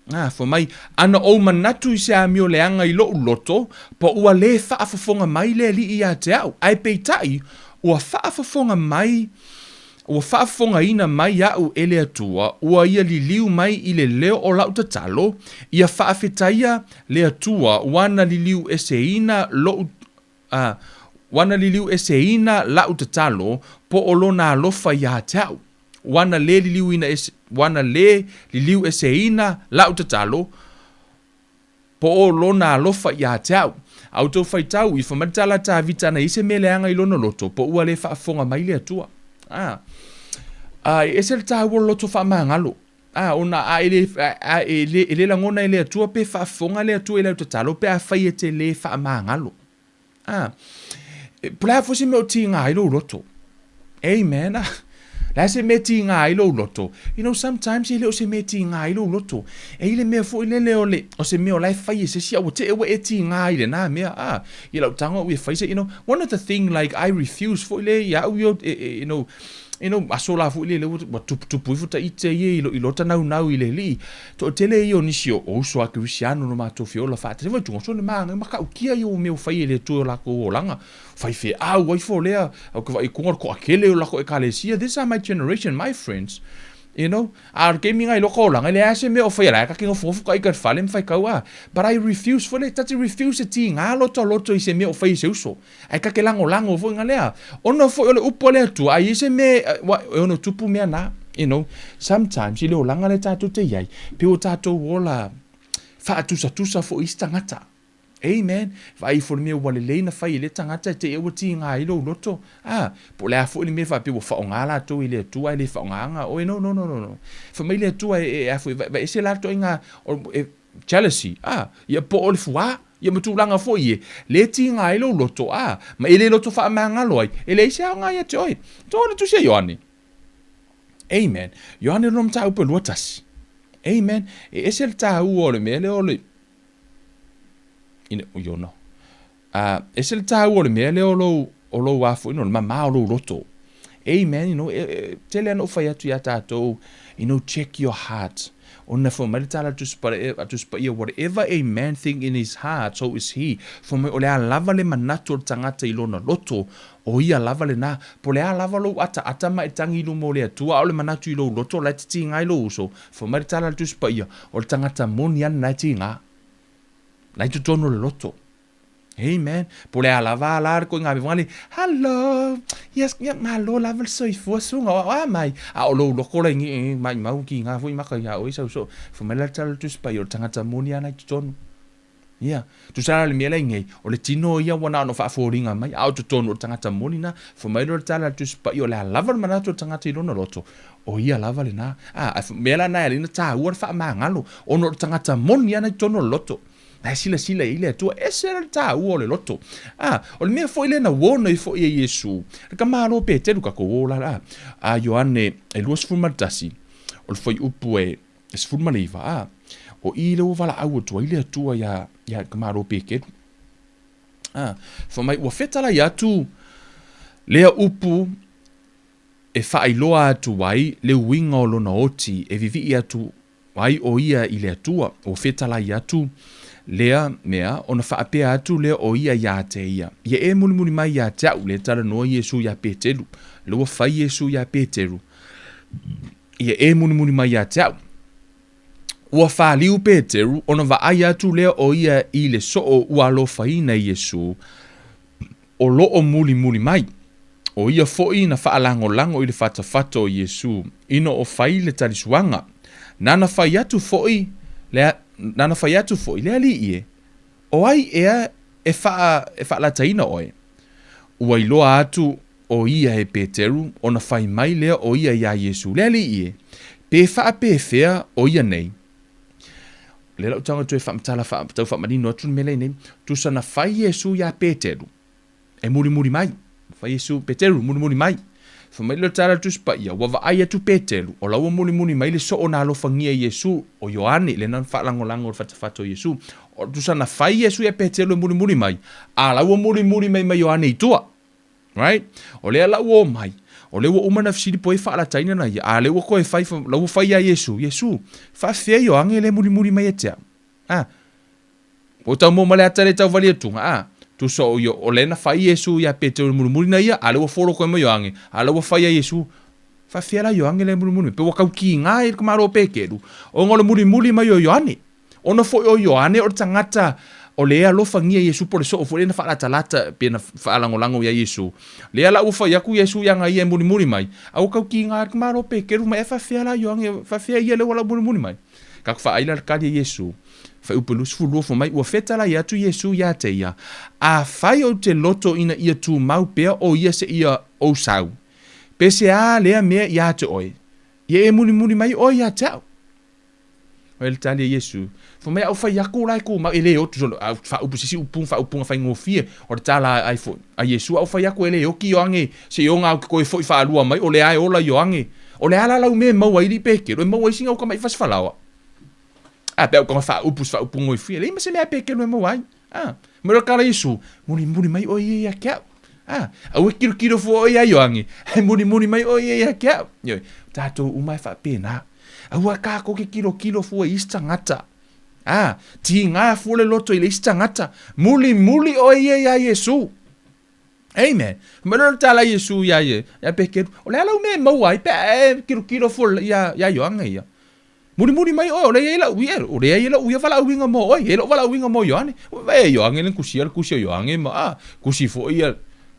Ā, fai mai, Ana ou manatu i se amio leaga i lou loto, po ua lē faafofoga mai le Alii iā te a'u, ae peitai, ua faafofoga mai, ua faafofogaina mai a'u e le Atua, ua Ia liliu mai i le leo o la'u tatalo, ia faafetaia le Atua ua na liliu eseina lo'u, ā, Ua na liliu eseina la'u tatalo po o lona alofa iā te a'u. Ua na lē liliuina ese, ua na lē liliu eseina la'u tatalo po o lona alofa iā te a'u. A outou faitau i fai mai le tala a Tavita ana i se mea leaga i lona loto, po ua lē faafofoga mai le Atua. A, a e ese le taua o le loto faamagalo. A, ona a e lē, a e lē, e lē lagona e le Atua pe faafofoga le Atua i lau tatalo pe afai e te lē faamagalo. A, po o le a foi se mea o tiga ai lou loto. Amen. Ah, le a se mea tiga ai lou loto. You know, sometimes e le o se mea tiga ai lou loto. E i le mea foi lele o le, o se mea o la e fai e se isi, a ua te ua e tiga i lena mea. Ah, i lau tago au e fai se, you know, one of the thing like I refuse foi le ia au i, you know, you know, aso la foi lele ua tuputupu ifo ta ite ia i lo, i lota naunau i le alii. Toatele ia o nisi o uso a Kerisiano no matou feola faatasi vai tuga sone maga matautia ia o mea o fai e le Atua i o lakou olaga. Faifeau ai fo lea au ke vaai kuga o le toatele o lakou ekalesia. This are my generation, my friends. You know, a o le taimi nga i loka olaga e leai se mea o faia la e ta te nofonofo ta ita i le fale ma faitau a. But I refuse fo le ta te refuse e tiga lota loto i se mea o fai e se uso. Ae ta te lagolago foi nga lea. Ona foi o le upu a le Atua, a i ai se mea e ono tupu mea na. You know, sometimes i le olaga lea tatou te i ai, pei ua tatou ola faatusatusa foi isi tagata. Amen. Vaai ifo le mea ua lelei na fai e lea tagata e te i ua tiga ai lou loto. Ah, po o le a foi le mea faapea ua faaaoga latou i le Atua ae le faaaogaina oe. No, no, no, no, no. Fai mai le Atua e, e, a foi, vae ese latou i ngā, e, jealousy, ah, ia po o le fuā. Ia ma tulaga foi e lē tiga ai lou loto, a, ma e lē loto faamagalo ai, e leai se aoga ia te oe. Tō le tusi a Ioane. Amen. Ioane lona mataupu e 21. Amen. E ese le tāua o le mea lea o le... Ina, Iona. A, ese le tāua o le mea lea o lou, o lou a foi, no, le mamā o lou loto. Amen, you know, e, e, tele ana o fai atu iā tātou, you know, check your heart. Ona fai mai le tala a Tusi Paia, Whatever a man think in his heart, so is he. Fai mai, o le a lava le manatu o le tagata i lona loto, o ia lava lena. Po o le a lava lou ataata ma e tagi i luma o le Atua, a o le manatu i lou loto, o la e te tiga ai lou uso. Fai mai le tala a le Tusi Paia, o le tagata moni lava lena e tiga. La i totonu o le loto. Amen. Po o le a lava la le koiga me le hello. Yes, ya malo lava le soifua suga o a mai. A o lou loko la ngi mai mau ki ngā foi maka ia oi sau so. Fai mai la tala Tusi Paia o le tagata moni ana i totonu. Ia, tusa la le mea la i nei, o le tino ia ua na ona faafoliga mai, a o totonu o le tagata moni na, fai mai loa le tala a le Tusi Paia o le a lava le manatu o le tagata i lona loto, o ia lava lena. A, mea la na e ala ai ona taua le faamagalo, ona o le tagata moni ana i totonu o le loto. La e silasila i ai le Atua, ese la le taua o le loto. A, o le mea foi lea na uo nei foi e Iesu, le tamālo o Peteru tatou o la, a, a Ioane e 21, o le fuaiupu e 19, a, o i lea ua valaau atu ai le Atua iā, iā le tamālo o Peteru. A, fai mai, ua fetalai atu lea upu e faailoa atu ai le uiga o lona oti e vivii atu ai ʻo ia i le Atua, ua fetalai atu lea mea, ona faapea atu lea o ia iā te ia, Ia e mulimuli mai iā te aʻu, lea talanoa Iesū iā Peteru, lea ua fai Iesū iā Peteru, Ia e mulimuli mai iā te aʻu. Ua faliu Peteru, ona vaai atu lea o ia i le soo ua alofaina e Iesū, o loo mulimuli mai. O ia foi na faalagolago i le fatafata o Iesu, ina o fai le talisuaga. Nana fai atu foi le, nana fai atu foi le Alii e, O ai ea e faa, e faalataina oe? Ua iloa atu o ia e Peteru, ona fai mai lea o ia iā Iesu, Le Alii e, pe faapefea o ia nei? Lea lau tago toe faamatala faa, tau faamanino atu le mea lea nei. Tusa na fai Iesu iā Peteru, e mulimuli mai. Fai Iesu, Peteru, mulimuli mai. Fai mai le tala Tusi Paia, ua vaai atu Peteru, o la ua mulimuli mai le soo na alofagia e Iesu, o Ioane, lea na faalagolago i le fatafata o Iesu. O tusa na fai Iesu iā Peteru e mulimuli mai, a la ua mulimuli mai ma Ioane i tua. Right? O lea la ua omai, o lea ua uma na fesili po o ai faalataina na ia, a lea ua toe fai, la ua fai iā Iesu, Iesu, faafefea Ioane lea e mulimuli mai ia te au? A, ua tau maua ma le ata lea e tau vali atuga, a, tusa o ia, o lea na fai Iesu iā Peteru i le mulimuli na ia, a lea ua folo koe ma Ioane, a la ua fai iā Iesu, faafefea la Ioane lea e mulimuli mai? Pe ua tau kiga ai le tamaloa o Peteru, ona o le mulimuli mai o Ioane. Ona foi o Ioane o le tagata O le alofagia Iesu po o le soo foi lea na faalatalata pe na faalagolago ia Iesu. Lea la ua fai atu Iesu ia ia e mulimuli mai, a ua tau tiga le tamaloa Peteru mai, ae faafefea la Ioane, faafefea ia lea ua lau mulimuli mai? Tatou faaai la le tali a Iesu, Fuaiupu 22 fai mai, Ua fetalai atu Iesu ia te ia, Afai ou te loto ina ia tumau pea o ia seia ou sau, pe se a lea mea ia te oe, ia e mulimuli mai oe ia te au. Fai le tali a Iesu, Fai mai a ou fai atu la e tumau, e le oti solo, a faaupu se isi upu, faaupuga faigofie, o le tala ai foi a Iesu, a ou fai atu e le oti Ioane, seioga au te toe foi faalua mai, o lea e ola Ioane. O le a la lau mea e maua ai alii Petelo, e maua ai sina uta mai fasifalaoa. A pe a ou tago e faaupu se faaupuga goifie, e leai ma se mea a Petelo e maua ai. A, mai le tala a Iesu, Mulimuli mai oe ia ia te au. A, aua e tilotilo fua oe ia Ioane, ae mulimuli mai oe ia ia te au. Ioe, o tatou uma e faapena. Aua tatou te tilotilo fua i isi tagata. A, tiga fua le loto i le isi tagata. Mulimuli oe ia ia Iesu. Amen. Mai le tala a Iesu ia ia, ia Peteru, o le a lau mea e maua ai pe a e tilotilo fua ia ia Ioane ia. Mulimuli mai oe, o lea e i ai lau ia, o lea e i ai lou ia valaauina mo oe, e i ai lou valaauina mo Ioane. Vaai e Ioane lea na tusia le tusi a Ioane ma, a, tusi foi ia,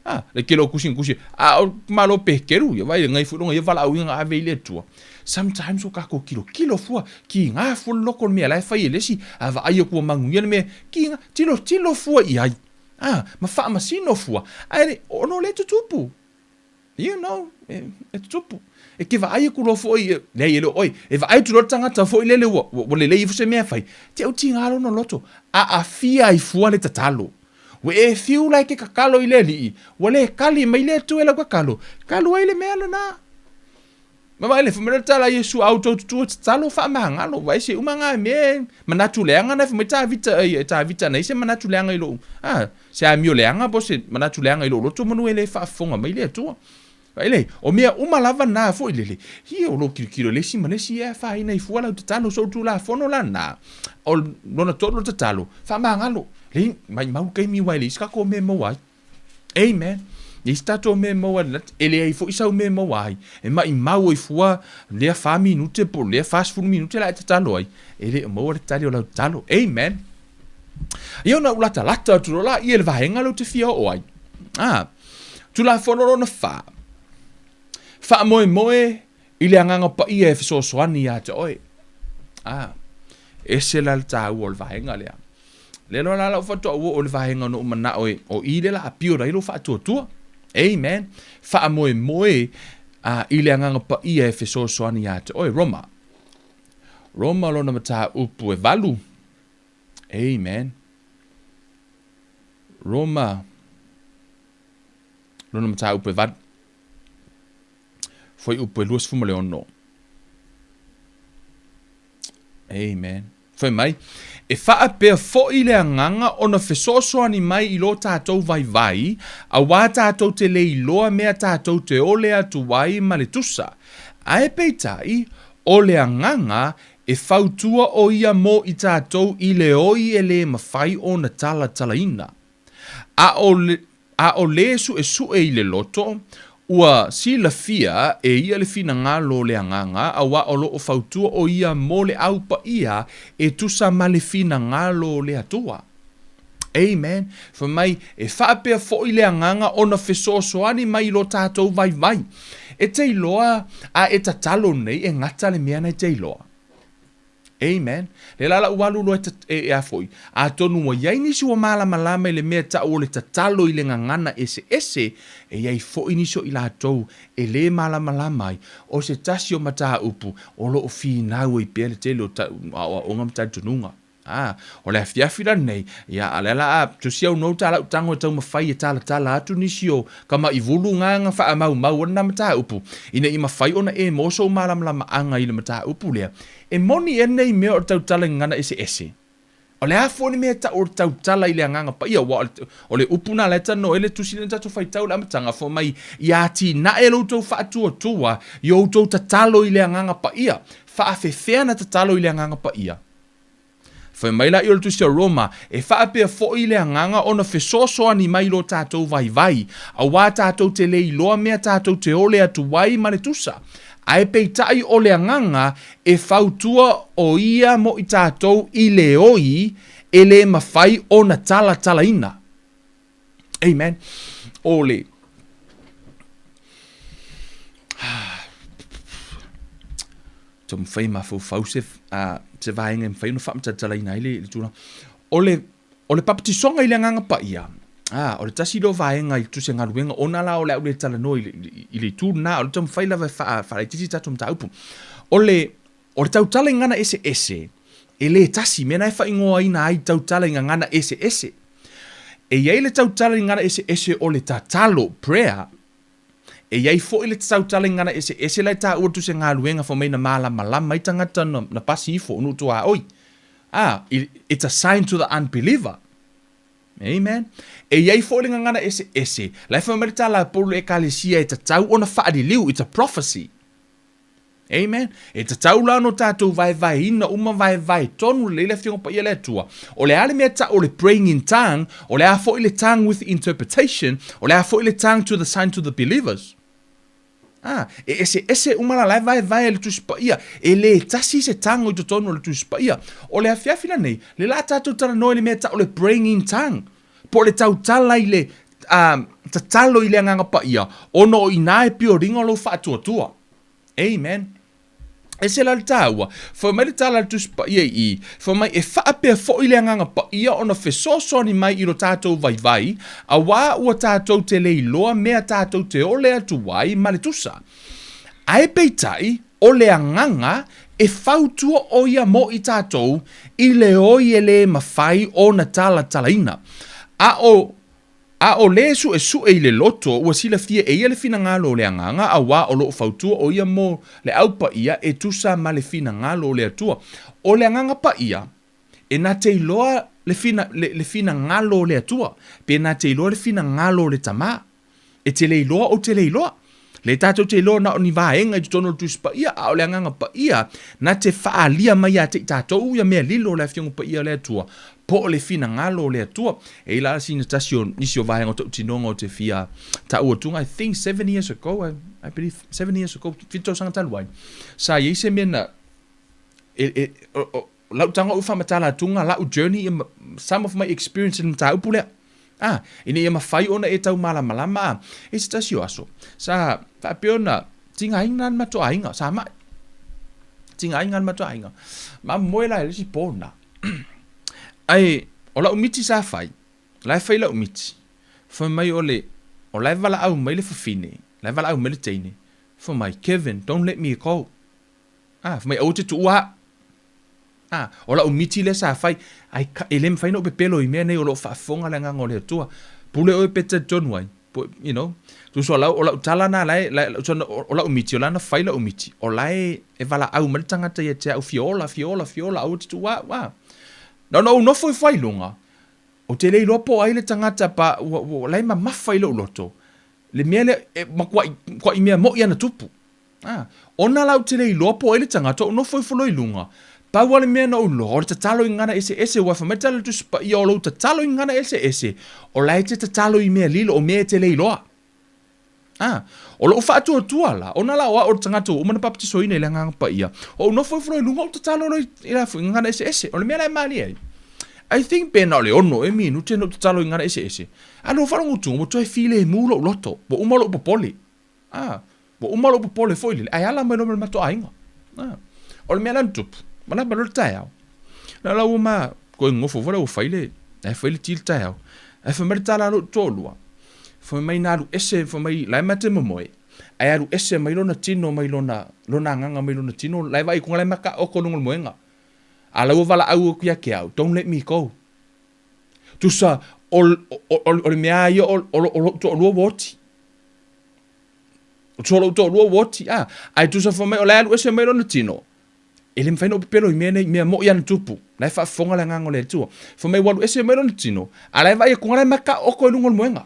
a, le tele o tusi na tusi, a o malo Peteru ia, vaai e foi lona ia valaauina na ave i le Atua. Sometimes o tatou tilotilo fua, kiga fua le loko o le mea la e fai e le isi, a vaai atu ua manuia le mea, kiga, tilotilo fua i ai, a, ma faamasino fua, ae ona o lea e tutupu. You know, e, e tutupu. E te vaai aku loa foi, e, leai e le o oe, e vaai atu loa le tagata foi lele ua, ua, ua lelei ifo se mea e fai, te au tiga lona loto, aafia ai fua le tatalo. Ua e fiu la e te tatalo i le Alii, ua le tali mai le Atua i lau tatalo, talu ai le mea lena. Ma vaai le, fai mai le tala a Iesu, a outou tutua tatalo faamagalo, vaai se uma ngā mea e manatu leaga na, fai mai Tavita, e Tavita nei se manatu leaga i lou, a, se amio leaga po o se manatu leaga i lou loto manu e le faafofoga mai le Atua. Vaai le, o mea uma lava na foi lele, ia o lou tilotilo i le isi ma le isi e afaina ai fua lau tatalo, so o le Tulafono la na, o lona tolu o le tatalo, faamagalo, leai, maimau le taimi aua e leai se tatou mea e maua ai. Amen. E isi tatou mea e maua ai, e leai foi sau mea e maua ai. E maimau ai fua lea fa minute po o lea 40 minute la e tatalo ai, e le o maua le tali o lau tatalo. Amen. Ia ona ou latalata atu loa laia i le vaega lea ou te fia oo ai. Ah, Tulafono lona fa. Faamoemoe i le Agaga Paia e fesoasoani ia te oe. Ah, ese la le taua o le vaega lea. Lea loa la lau faatoa ou oo i le vaega na ou manao e, o i lea la appeal ai lou faatuatua. Amen. Faamoemoe i le Agaga Paia e fesoasoani ia te oe. Roma. Roma lona mataupu e valu. Amen. Roma lona mataupu e valu. Fuaiupu e 26. Amen. Fai mai, e faapea foi le Agaga ona fesoasoani mai i lo tatou vaivai, auā tatou te le iloa mea tatou te ole atu ai ma le tusa. Ae peitai, o le Agaga e fautua o ia mo i tatou i le oi e le mafai ona talatalaina. A o le, a o le suesue i le loto, ua silafia e ia le finagalo o le Agaga, auā o lo o fautua o ia mo le Au Paia e tusa ma le finagalo o le Atua. Amen. Fai mai, e faapea foi le Agaga ona fesoasoani mai i lo tatou vaivai. E te iloa a e tatalo nei e gata le mea na e te iloa. Amen. Lea la lau alu loa e, e, a foi, atonu ua i ai nisi ua malamalama i le mea tau o le tatalo i le gagana eseese, e i ai foi nisi o i latou e lē malamalama ai, o se tasi o mataupu o lo o finau ai pea le tele o aoaoga ma talitonuga. A, o le afiafi la lenei, ia, a lea la a tusi au note a lau tago e taumafai e talatala atu nisi o kamaʻi-vulu gā faamaumau ai lena mataupu, ina ia mafai ona e maua sou malamalamaaga i le mataupu lea. E moni ea lenei mea o le tautala i gagana eseese? O le a foi le mea e tau o le tautala i le Agaga Paia? Aua o le upu lena la e talanoa ai le Tusi lea na tatou faitau i le amataga, fai mai, Ia atinae lo outou faatuatua i o outou tatalo i le Agaga Paia. Faafefea na tatalo i le Agaga Paia? Fai mai la i o le Tusi a Roma, e faapea foi le Agaga ona fesoasoani mai i lo tatou vaivai, auā tatou te le iloa mea tatou te ole atu ai ma le tusa. Ae peitai o le Agaga e fautua o ia mo i tatou i le oi e le mafai ona talatalaina. Amen. O le taumafai mafaufau se, se vaega e mafai ona faamatalatalaina ai le, le tulaga. O le, o le papatisoga i le Agaga Paia, a, o le tasi lea o vaega i tusi galuega, ona la o le a ou le talanoa i le, i le itu lena, o le taumafai lava e faa, faalaitiiti tatou mataupu. O le, o le tautala i gagana eseese, e le tasi, mea na e faaigoaina ai tautala i gagana eseese. E i ai le tautala i gagana eseese o le tatalo, prayer, E i ai foi le tautala i gagana eseese la e taua atu se galuega fai mai na malamalama ai tagata na, na pasi ifo o nuu tuaoi. Ah, it's a sign to the unbeliever. Amen. E i ai foi le gagana eseese la e fai mai le tala a Paulo i le Ekalesia e tatau ona faaliliu, it's a prophecy. Amen. E tatau la ona tatou vaevaeina uma vaevae tonu lelei le Afioga Paia le Atua. O le a le mea tau o le praying in tongue, o le a foi le tongue with interpretation, o le a foi le tongue to the sign to the believers. Ah, e eseese uma la, la e vaevae le Tusi Paia. E le tasi se tongue i totonu o le Tusi Paia. O le afiafi lenei, le la tatou talanoa i le mea tau o le praying in tongue. Po o le tautala i le uh, tatalo i le Agaga Paia, ona o i ina e pioriga o lou faatuatua. Amen. Ese la le taua, fai mai le tala a le Tusi Paia i i, fai mai e faapea foi le Agaga Paia ona fesoasoani mai i lo tatou vaivai, auā ua tatou te le iloa mea tatou te ole atu ai ma le tusa. Ae peitai, o le Agaga e fautua ʻo ia mo i tatou i le oi e le mafai ona talatalaina. A o A o le suʻesuʻe i le loto, ua silafia e ia le finagalo o le Agaga, auā o lo o fautua ʻo ia mo le Au Paia e tusa ma le finagalo o le Atua. O le Agaga Paia, e na te iloa le fina, le, le finagalo o le Atua, pe na te iloa le finagalo o le Tamā. E te le iloa ou te le iloa. Le tatou te iloa na o ni vaega i totonu o le Tusi Paia, a o le Agaga Paia na te faaalia mai ia te i tatou ia mea lilo o le Afioga Paia o le Atua, po o le finagalo o le Atua. E i la sina tasi o nisi o vaega o tautinoga o te fia taua atuga, I think 7 years ago, I believe 7 years ago, 7 tausaga talu ai, sa i ai se mea na, e, e, o, o, lau taga ou faamatala atuga, lau journey, some of my experience i le mataupu lea. A, ina ia mafai ona e taumalamalama a, i se tasi o aso, sa faapea ona tigaina le matou aiga, sa maʻi. Tigaina le matou aiga. Ma moe la i le isi po na. Ae, o lau miti sa fai, la e fai lau miti, fai mai o le, o la e valaau mai le fafine, la e valaau mai le teine, fai mai, Kevin, don't let me go. A, fai mai, aua te tuua au. A, o lau miti lea sa fai, ai, e le mafai ona ou pepelo i mea nei o lo o faafofoga le Agaga o le Atua. Pule oe pe talitonu ai, you know. Tusa o lau, o lau tala na la e, la, o lau miti, o la na fai lau miti, o la e, e valaau mai le tagata ia te au, fia ola, fia ola, fia ola, aua te tuua au, a. Na ona ou nofo ifo ai i luga, ou te le iloa po o ai le tagata pa, ua, ua, la e mamafa i lou loto, le mea lea, e matuai, matuai mea moi ana tupu. A, ona la ou te le iloa po o ai le tagata, ou nofo ifo loa i luga. Pau lava le mea na ou iloa, o le tatalo i gagana eseese, aua fai mai le tala a le Tusi Paia, o lou tatalo i gagana eseese, o la e te tatalo i mea lilo, o mea e te le iloa. A, o lou faatuatua la, ona la o au o le tagata ua uma ona papatisoina i le Agaga Paia, ou nofo ifo loa i luga, ou tatalo loa i la foi gagana eseese. O le mea la e malie ai, I think pe na o le ono ea minute na ou tatalo i gagana eseese, a lou faalogo atu, ua toe filemu lou loto, ua uma lou popole. A, Ua uma lou popole foi lele, ae ala mai loa ma le matou aiga. A, o le mea la na tupu, malama loa le taeao. Na la ua ma koe gofo foi la ua fai le, ae fai le ti le taeao. Ae fai mai le tala a lou toalua, fai mai na alu ese, fai mai la e ma te momoe, ae alu ese mai lona tino mai lona, lona agaga mai lona tino, la e vaai atu la e makaoto luga o le moega. A la ua valaau atu ia te au, don't let me go. Tusa, o, o, o, o le mea lava ia o, o, o lou toalua ua oti. O lou toalua ua oti, a. Ae tusa fai mai o la e alu ese mai lona tino. E le mafai ona ou pepelo i mea nei, mea moi lava na tupu. La e faafofoga le Agaga o le Atua. Fai mai ua alu ese mai lona tino, a la e vaai atu la e makaoto i luga o le moega.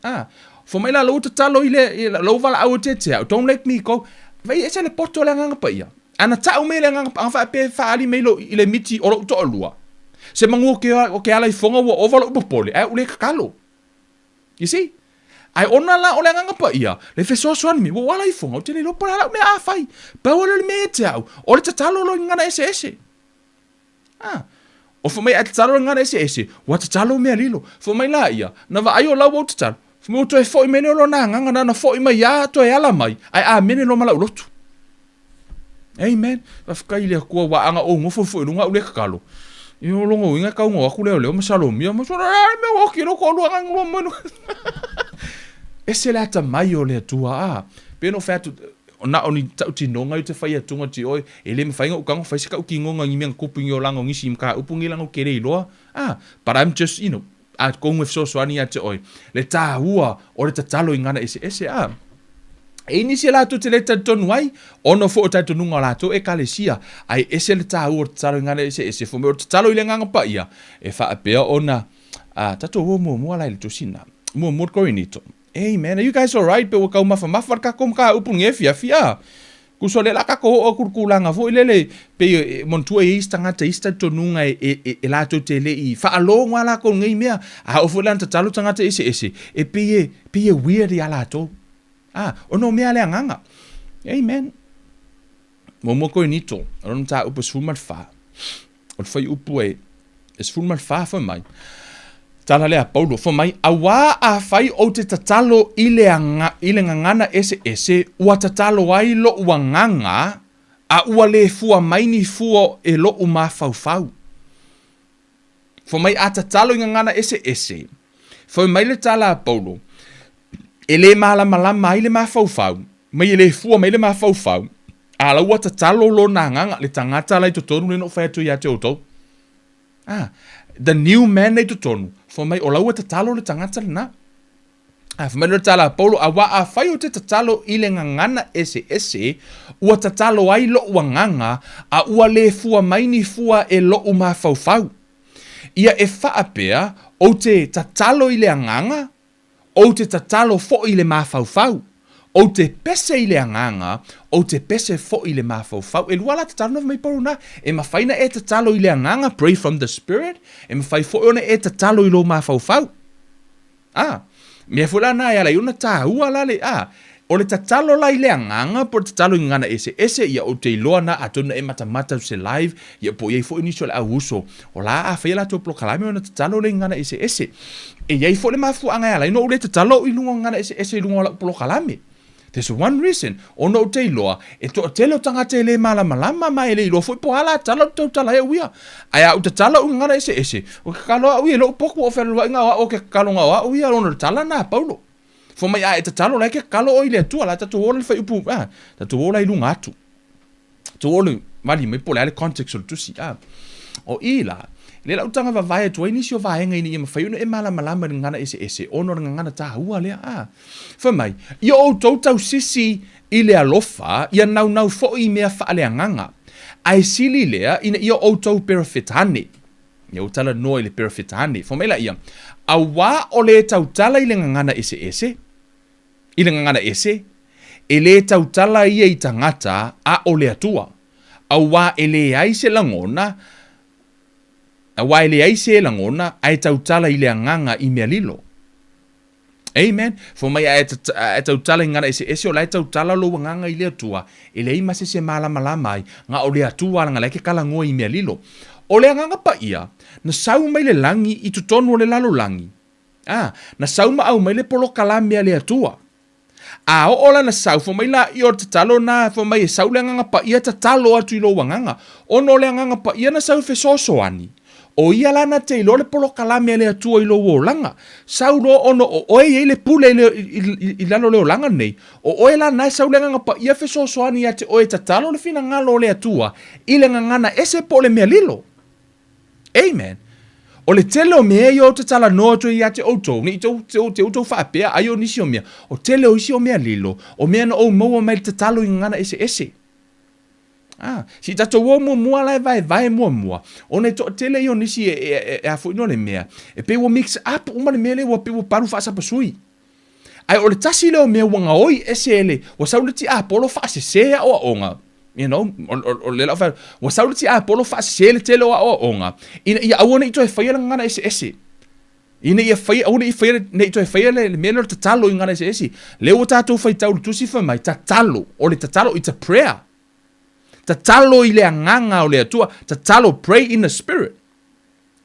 A. Fai mai la lou tatalo i le, lou valaau e te au, don't let me go. Vaai ese le poto o le Agaga Paia. A na tau mai le Agaga Paia, faapea e faaali mai i le miti o lou toalua. Se manu o ke, o ke ala i foga ua ova lou popole, ae ou le tatalo. You see? Ae ona la o le Agaga Paia, le fesoasoani mai, ua ou ala ifoga, ou te le iloa po o le a lau mea a fai. Pau lea o le mea ia te au, o le tatalo loa i gagana eseese. Ah. O fai mai a tatalo i gagana eseese, ua tatalo mea lilo. Fai mai laia, na vaai o lau ua ou tatalo. Fai mai ua toe foi mai lea o lona agaga, na ona foi mai lava toe ala mai, ae amene loa ma lau lotu. Amen. Faafetai i le Atua, aua a na ou nofo ifo i luga ae ou le tatalo, ia o lona uiga e tau na o atu leoleo ma salomia ma sole, a le mea ua oti lou toalua na lua mai. Ese le atamai o le Atua, a. Pei ona ou fai atu, na o ni tautinoga ia ou te fai atuga ti oe, e le mafai ona ou tago fai se tautinoga i ni mea na tupu i ni olaga o nisi i mataupu nei leaga ou te le iloa, a. But I'm just, you know, atonu e fesoasoani ia te oe le tāua o le tatalo i gagana eseese, a. E i nisi e latou te le talitonu ai, ona foi o talitonuga o latou ekalesia, ae ese le tāua o le tatalo i gagana eseese, fai mai o le tatalo i le Agaga Paia, e faapea ona, a, tatou o muamua la i le tusi lena, muamua o le Korinito. Amen. Are you guys alright? Pe ua tau mafamafa le tatou mataupu i lenei afiafi, a? Tusa o lea o le a tatou oo atu i le tulaga foi lele, pei e manatua e i ai isi tagata, isi talitonuga e, e, e, e latou te le i faalogo lava latou i nei mea. A oo foi la ina tatalo tagata eseese, e pei e, pei e weird iā latou. A, ona o mea a le agaga. Amen. Muamua Korinito, o lona mataupu e 14. O le fuaiupu e 14 fai mai, tala lea a Paulo, fai mai, Auā afai ou te tatalo i le, aga, i le gagana eseese, ua tatalo ai loʻu agaga, a ua le fua mai ni fua e loʻu mafaufau. Fai mai, a tatalo i gagana eseese, fai mai le tala a Paulo, e le malamalama ai le mafaufau, mai e le fua mai le mafaufau, a la ua tatalo lona agaga, le tagata la i totonu lea na ou fai atu ia te outou. Ah, the new man la i totonu, fai mai o la ua tatalo le tagata lena. A fai mai le tala a Paulo, auā afai ou te tatalo i le gagana eseese, ua tatalo ai loʻu agaga, a ua le fua mai ni fua e loʻu mafaufau. Ia e faapea, ou te tatalo i le agaga, Ou te tatalo foi i le mafaufau. Ou te pese i le agaga, ou te pese foi i le mafaufau. E lua la tatalo na fai mai Paulo na, e mafai na e tatalo i le agaga, pray from the spirit, e mafai foi ona e tatalo i lou mafaufau. A, mea foi la na e ala ai ona taua la le, a, o le tatalo la i le agaga po o le tatalo i gagana eseese, ia ou te iloa na atonu na e matamata i se live, Ia po o i ai foi nisi o le au uso, o la a fai a latou polokalame ona tatalo lea i gagana eseese. E i ai foi le mafuaaga e ala ai ona ou le tatalo au i luga o gagana eseese i luga o lau polokalame. There's one reason, ona ou te iloa, e toatele o tagata e le malamalama ma e le iloa foi po o a la tala ou te tautala ai au ia. Ae a ou tatalo au i gagana eseese, o ke tatalo a au ia i lou potu o fealualuaiga o au o ke tataloga o au ia ona o le tala na a Paulo. Fai mai a e tatalo la e ke tatalo oe i le Atua, la tatou o la i le fuaiupu, a, tatou o la i luga atu. Tou o le mali mai po o le a le context o le tusi, a. O i la, lea la ou taga vavae atu ai nisi o vaega ina ia mafai ona e malamalama i le gagana eseese ona o le gagana taua lea, a. Fai mai, ia outou tausisi i le alofa, ia naunau foi i mea faaleagaga, ae sili lea ina ia outou perofetane. Ia ua talanoa i le perofetane. Fai mai laia, auā o le tautala i le gagana eseese, I le gagana ese, e lē tautala ia i tagata a o le Atua, auā e leai se lagona, auā e leai se lagona ae tautala i le agaga i mea lilo. Amen. Fai mai a e tautala i gagana eseese, o la e tautala lou agaga i le Atua, e leai ma se isi e malamalama ai, na o le Atua leaga la e ke talanoa i mea lilo. O le Agaga Paia, na sau mai le lagi i totonu o le lalolagi, A, na sau ma aumai le polokalame a le Atua. A oo lana sau, fai mai laia o le tatalo na, fai mai e sau le Agaga Paia tatalo atu i lou agaga. Ona o le Agaga Paia na sau e fesoasoani, o ia la na te iloa le polokalame a le Atua i lou olaga. Sau loa ona o oe e i ai le pule i, le, i, i, i lalo o le olaga lenei, o oe la na e sau le Agaga Paia fesoasoani ia te oe e tatalo le finagalo o le Atua i le gagana ese po o le mea lilo. Amen. O le tele o mea ia ou te talanoa atu ai ia te outou, ne i tou, te, te outou faapea ai o nisi o mea, o tele o isi o mea lilo, o mea na ou maua mai le tatalo i gagana eseese. Ah, se i tatou o muamua la e vaevae muamua, ona e toatele ia o nisi e, e, e, e a foi no le mea, e pei ua mix up uma le mea lea ua pei ua palu faasapasui. Ae o le tasi lea o mea ua gaoi ese e le, ua sau le tiapolo faasese aoaoga, you know, o lea la ou fai atu, ua sau le tiapolo faasese le tele o aoaoga, ina ia aua ne i toe faia le gagana eseese. Ina ia faia, aua ne i faia, ne i toe faia le, le mea lea o le tatalo i gagana eseese. Lea ua tatou faitau i le tusi fai mai, tatalo, o le tatalo, it's a prayer. Tatalo i le agaga o le Atua, tatalo, pray in the spirit.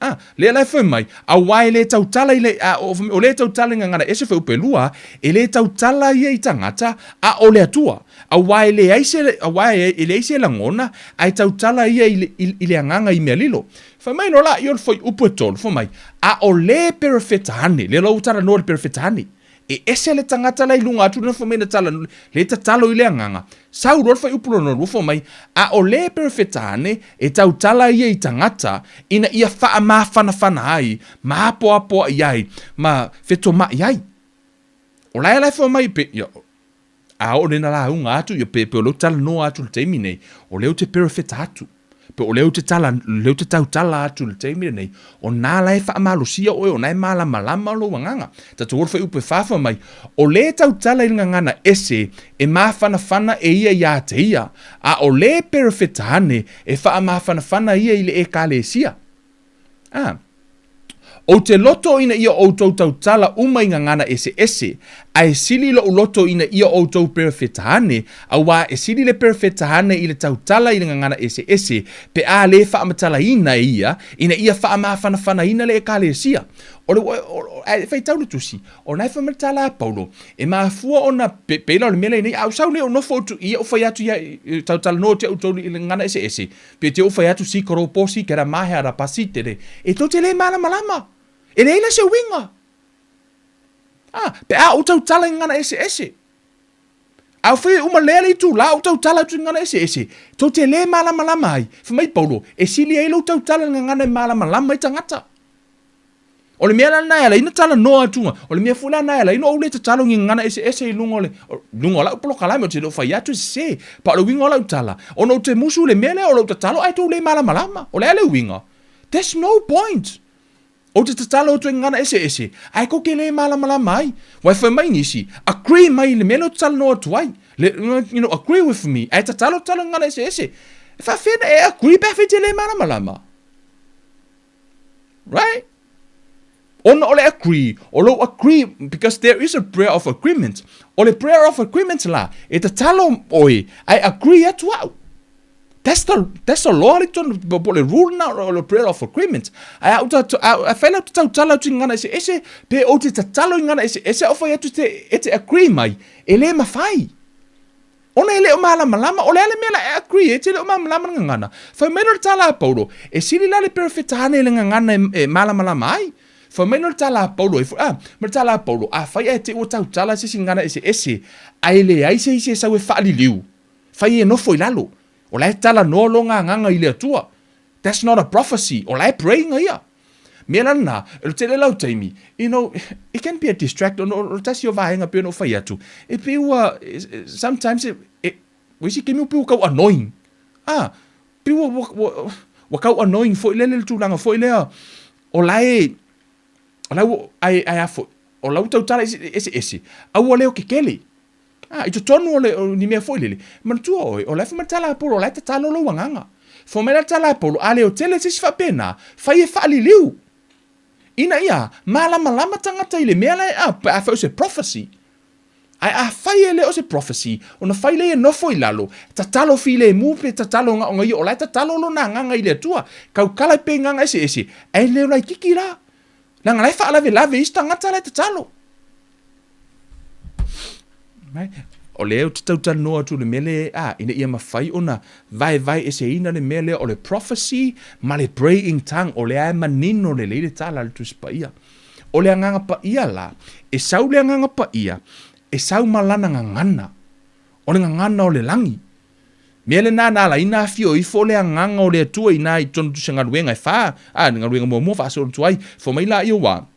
A, lea la e fai mai, auā e lē tautala i le, a, o, o lē tautala i gagana ese fuaiupu e lua, e lē tautala ia i tagata, a o le Atua. Auā e leai se, auā e, e leai se lagona, ae tautala ia i le, i, i le agaga i mea lilo. Fai mai loa laia o le fuaiupu e tolu, fai mai, a o lē perofeta ane, lea loa ua talanoa i le perofeta ane. E ese le tagata la i luga atu lena fai mai na tala, le tatalo i le agaga. Sau loa le fuaiupu lona lua fai mai, a o le perofeta ane, e tautala ia i tagata, ina ia faamafanafana ai, ma apoapoai ai, ma fetoma'i ai. O la e la e fai mai, pe, ia, A oo lena lauga atu, ia pe, pe o lea ou te talanoa atu i le taimi nei, o lea ou te perofeta atu. Pe o lea ou te tala, lea ou te tautala atu i le taimi lenei, o nā la e faamalosia oe, o nā e malamalama lou agaga. Tatou o le fuaiupu e fa fai mai, o lē tautala i le gagana ese e mafanafana e ia iā te ia, a o lē perofeta ane e faamafanafana ia i le Ekalesia. A. Ou te loto ina ia outou tautala uma i gagana eseese, ae sili loʻu loto ina ia outou perofeta ane, auā e sili le perofeta ane i le tautala i le gagana eseese, pe a lē faamatalaina e ia, ina ia faamafanafanaina le Ekalesia. O le, ae faitau le Tusi, o na e fai mai le tala a Paulo, e mafua ona, pe, pei la o le mea lea nei, a ou sau nei ou nofo atu i ia ou fai atu ia, tautalanoa atu ia outou i le gagana eseese, Pe te ou fai atu si koro po si kera mahea ra pasi tere, e tou te le malamalama. E leai la se uiga. A, pe a ou tautala i gagana eseese. A fai e uma lea le itulā ou tautala atu i gagana eseese, tou te le malamalama ai. Fai mai Paulo, e sili ai lou tautala i le gagana e malamalama ai tagata. O le mea la lena e ala ai ona talanoa atu, o le mea foi la lena e ala ai ona ou le tatalo i gagana eseese i luga o le, luga o lau polokalame, ou te le o fai atu e sese. Pa o le uiga o lau tala, ona ou te musu i le mea lea o lou tatalo ae tou le malamalama. O le a le uiga? There's no point. Ou te tatalo atu i gagana eseese, ae tou te le malamalama ai. Ua e fai mai nisi, agree mai i le mea lea ou te talanoa atu ai. Le, you know, agree with me, ae tatalo tatalo i gagana eseese. E faafefea ona e agree pe afai e te le malamalama? Right? Ona o le agree, o lou agree, because there is a prayer of agreement. O le prayer of agreement la, e tatalo oe, ae agree atu au. That's the, that's the law le tonu, po le rule na o le prayer of agreement. Ae au ta, a fai lau te tautala atu i ngana eseese, pe ou te tatalo i ngana eseese, au fai atu te, e te agree mai, e le mawhai. Ona e le o malamalama, o le a le mea la e agree e te le o malamalama le gagana. Fai mai loa le tala a Paulo, e sili la le perofeta ane i le gagana e, e malamalama ai. Fai mai loa le tala a Paulo, e, ah, ma le tala a Paulo, afai ae te i ua tautala se isi gagana eseese, ae leai se isi e sau e faaliliu, fai e nofo i lalo. O la e talanoa lona agaga i le Atua. That's not a prophecy, o la e praying ia. Mea la lena, o le tele lau taimi, you know, it can be a distract, o le tasi o vaega pei ona ou fai atu, e pei ua, sometimes, e, e, ua isi taimi ua pei ua tau annoying. Ah, pei ua, ua, ua, ua tau annoying foi lele le tulaga foi lea, o la e, o la ua, ai, ai a foi, o la ua tautala eseese, a ua leo kekele. A, i totonu o le, o ni mea foi lele, manatua oe, o la e fai mai le tala a Paulo, o la e tatalo lou agaga. Fai mai la le tala a Paulo, a leo tele se isi faapena, fai e faaliliu. Ina ia malamalama tagata i le mea la e, a, pe afai o se prophecy. Ae afai e le o se prophecy, ona fai lea e nofo i lalo, tatalo filemu pe tatalo gaogaia, o la e tatalo lona agaga i le Atua. Tautala pea i gaga eseese, ae leo laititi la. Leaga la e faalavelave isi tagata la e tatalo. Right? O lea ou te tautalanoa atu i le mea lea, a, ina ia mafai ona vaevaeeseina le mea lea o le prophecy ma le praying tongue, o lea e manino lelei le tala a le Tusi Paia. O le Agaga Paia la, e sau le Agaga Paia, e sau ma lana gagana, o le gagana o le lagi. Mea lena na ala ai na afio ifo le Agaga o le Atua ina i totonu o tusi galuega e fa, a, le galuega muamua faasolo atu ai, fai mai laia ua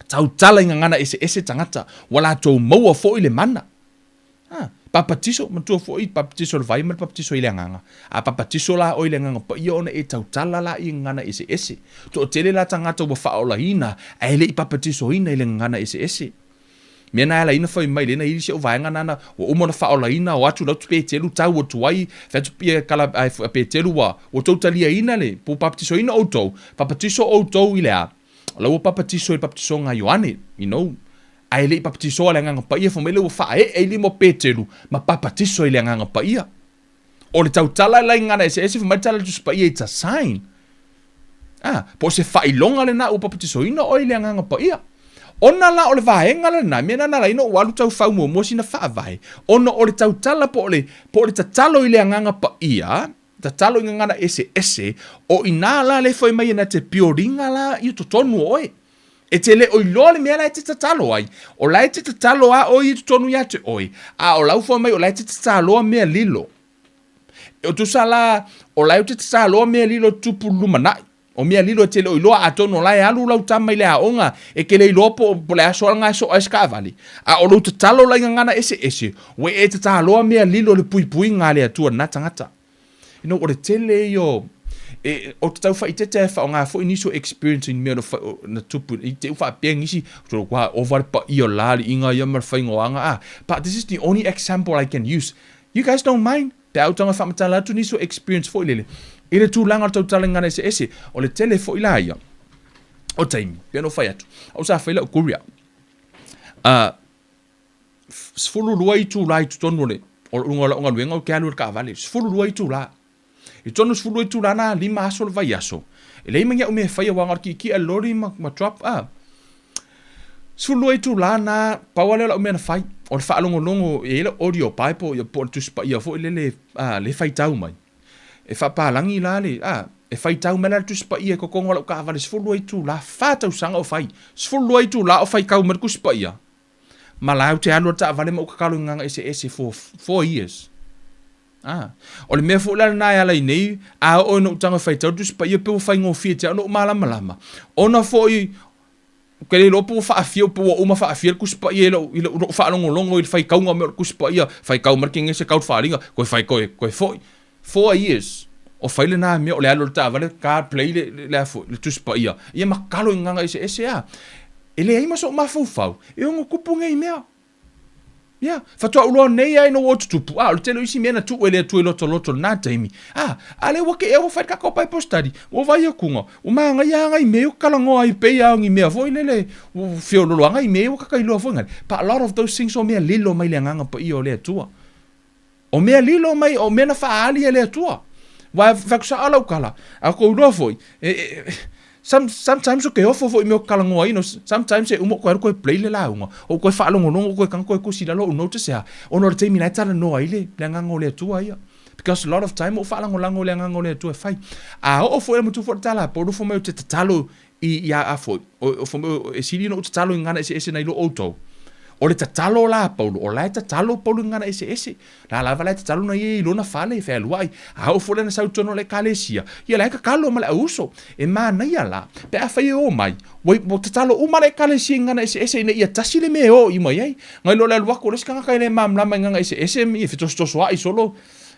tautala i gagana eseese tagata, ua latou maua foi le mana. A, papatiso, matua foi papatiso i le vai ma le papatiso i le Agaga. A papatiso la oe i le Agaga Paia ona e tautala la i gagana eseese. Toatele la tagata ua faaolaina ae le i papatisoina i le gagana eseese. Mea na e ala ai na fai mai lena i isi o vaega nana ua uma ona faaolaina o atu lau Petelu tau atu ai fai atu ia kala ai Petelu ua ua tou taliaina le ua papatisoina outou papatiso outou i le a la ua papatiso i le papatisoga a Ioane you know ae le i papatisoa le Agaga Paia fai mai le ua faaee i lima o Petelu ma papatiso i le Agaga Paia. O le tautala la i gagana eseese fai mai le tala a le Tusi Paia it's a sign. A, po o se faailoga lena ua papatisoina oe i le Agaga Paia. Ona la o le vaega lena, mea lena na ala ai ona ou alu tau fau muamua sina faavae, ona o le tautala po o le, po o le tatalo i le Agaga Paia, tatalo i gagana eseese, o i ina la le fai mai e na te pioriga la i totonu o oe. E te le o iloa le mea la e te tatalo ai, o la e te tatalo a oe i totonu ia te oe, a o lau fai mai o la e te tataloa mea lilo. E tusa la, o la e te tataloa mea lilo tupu lumanai. O mea lilo e te le o iloa, atonu o la e alu lau tama i le aoga, e ke le iloa po o le aso lena e soa ai se taavale. A o lou tatalo la i gagana eseese, ua e tataloa mea lilo i le puipuiga a le Atua lena tagata. You know, o le tele ia o, e, o te tau faaeteete e faaaoga foi nisi o experience i mea na, na tupu, i te u faapea nisi, ua ova le paia o la aliiga ia ma le faiga o aga, ah, but this is the only example I can use. You guys don't mind? Pe a ou tago e faamatala atu nisi o experience foi lele i le tulaga o le tautala i gagana eseese, o le tele foi la ia o taimi, pei ona ou fai atu, au sa fai lau courier, 12 itula i totonu o le o luga o lau galuega ou te alu i le taavale, 12 itula. I totonu o le 12 itula na, 5 aso o le vaiaso, e leai ma ni au mea e faia aua na o le tietie le loli ma, ma drop, ah. 12 itula na, pau lava lea o lau mea na fai, o le faalogologo, e i ai lau audio Bible, ia po o le Tusi Paia foi lele, a, le faitau mai. E faapalagi la le, a, e faitau mai la le Tusi Paia i totonu o lau taavale 12 itula, fa tausaga o fai, 12 itula o faitau mai le Tusi Paia. Ma la ou te alu i le taavale ma ou tatalo i gagana eseese for four years. A, o le mea foi la lena e ala ai nei, a oo ina ou tago e faitau le Tusi Paia, pei ua faigofie te au ona ou malamalama. Ona foi Ou te le iloa po ua faafia po ua uma faafia le Tusi Paia i lou, i lou, lou faalogologo i le faitauga mai o le Tusi Paia, faitau mai le Kenese kau le faaaliga, toe fai, toe, toe foi. 4 years o fai lena mea o le alu o le taavale, ta play le, le, le a foi, le Tusi Paia, ia ma tatalo i gagana eseese a. E leai ma sou mafaufau e ono tupu nei mea. Ia, faatoa ou loa nei lava ina ua tutupu, a, o le tele o isi mea na tuu e le Atua i lotoloto i lena taimi. A, a lea ua kea ua fai le tatou Bible study, ua vaai atuga, ua manaia lava nai mea ia ua talanoa ai pei lava o ni mea foi lele, ua feololo lava nai mea ia ua ta iloa foi nale. But a lot of those things o mea lilo mai le Agaga Paia o le Atua. O mea lilo mai, o mea na faaali e le Atua. Aua e fai atu sao lau tala, a outou iloa foi, e, e, some, sometimes ou te ofo foi i mea ou te talanoaina, sometimes e uma ou toe alu toe play le lauga, ou toe faalogologo, ou toe tago toe tusi i lalo ou notes e a, ona o le taimi la e talanoa ai le, le Agaga o le Atua ia. Because a lot of time ua ou faalagolago i le Agaga o le Atua e fai. A oo foi le matua foi o le tala a Paulo fai mai ou te tatalo i, i a, a foi, o, o, fai mai, e sili ona ou tatalo i gagana eseese nai lo outou. O le tatalo la a Paulo, o la e tatalo Paulo i gagana eseese. La lava la e tatalo na ia i lona fale e fealuai. A oo foi lana sau i totonu o le ekalesia, ia la e tatalo ma le auuso. E manaia la, pe afai e o mai, ua, ua tatalo uma le ekalesia i gagana eseese ina ia tasi le mea e o uma i ai. Nai lo le alu atu o le isi tagata e le malamalama i gagana eseese, ia fetosotosoai solo.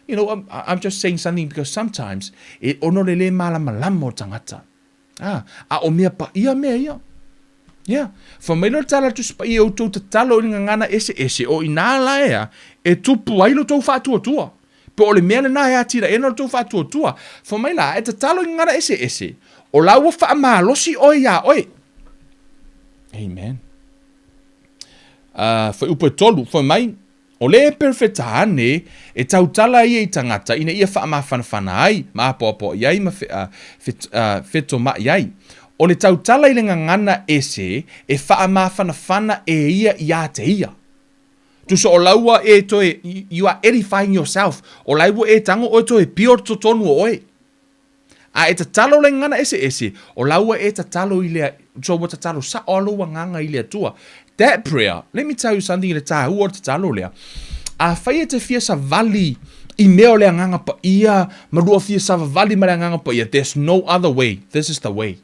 You know, I'm, I'm just saying something because sometimes, e ono le le malamalama o tagata. A, a o mea paia mea ia. Yeah. Fai mai le tala Tusi Paia e outou tatalo i le gagana eseese, o inā la ea e tupu ai lo tou faatuatua. Po o le mea lena e atinaeina lo tou faatuatua. Fai mai la, e tatalo i gagana eseese, o la ua faamalosi oe iā oe. Amen. Fuaiupu e 3, fai mai, O le perofeta ane e tautala ia i tagata ina ia faamafanafana ai, ma apoapoai ai ma fetoma'i ai. O le tautala i le gagana ese e faamafanafana e ia iā te ia. Tusa o laua e toe, you are edifying yourself, o la ua e tago oe toe pio totonu o oe. A e tatalo le gagana eseese, o laua e tatalo i le, so ua tatalo sa'o a lou agaga i le Atua. That prayer, let me tell you something i le tāua o le tatalo lea, afai e te fia savali i mea o le Agaga Paia ma lua fia savavali ma le Agaga Paia, there's no other way, this is the way.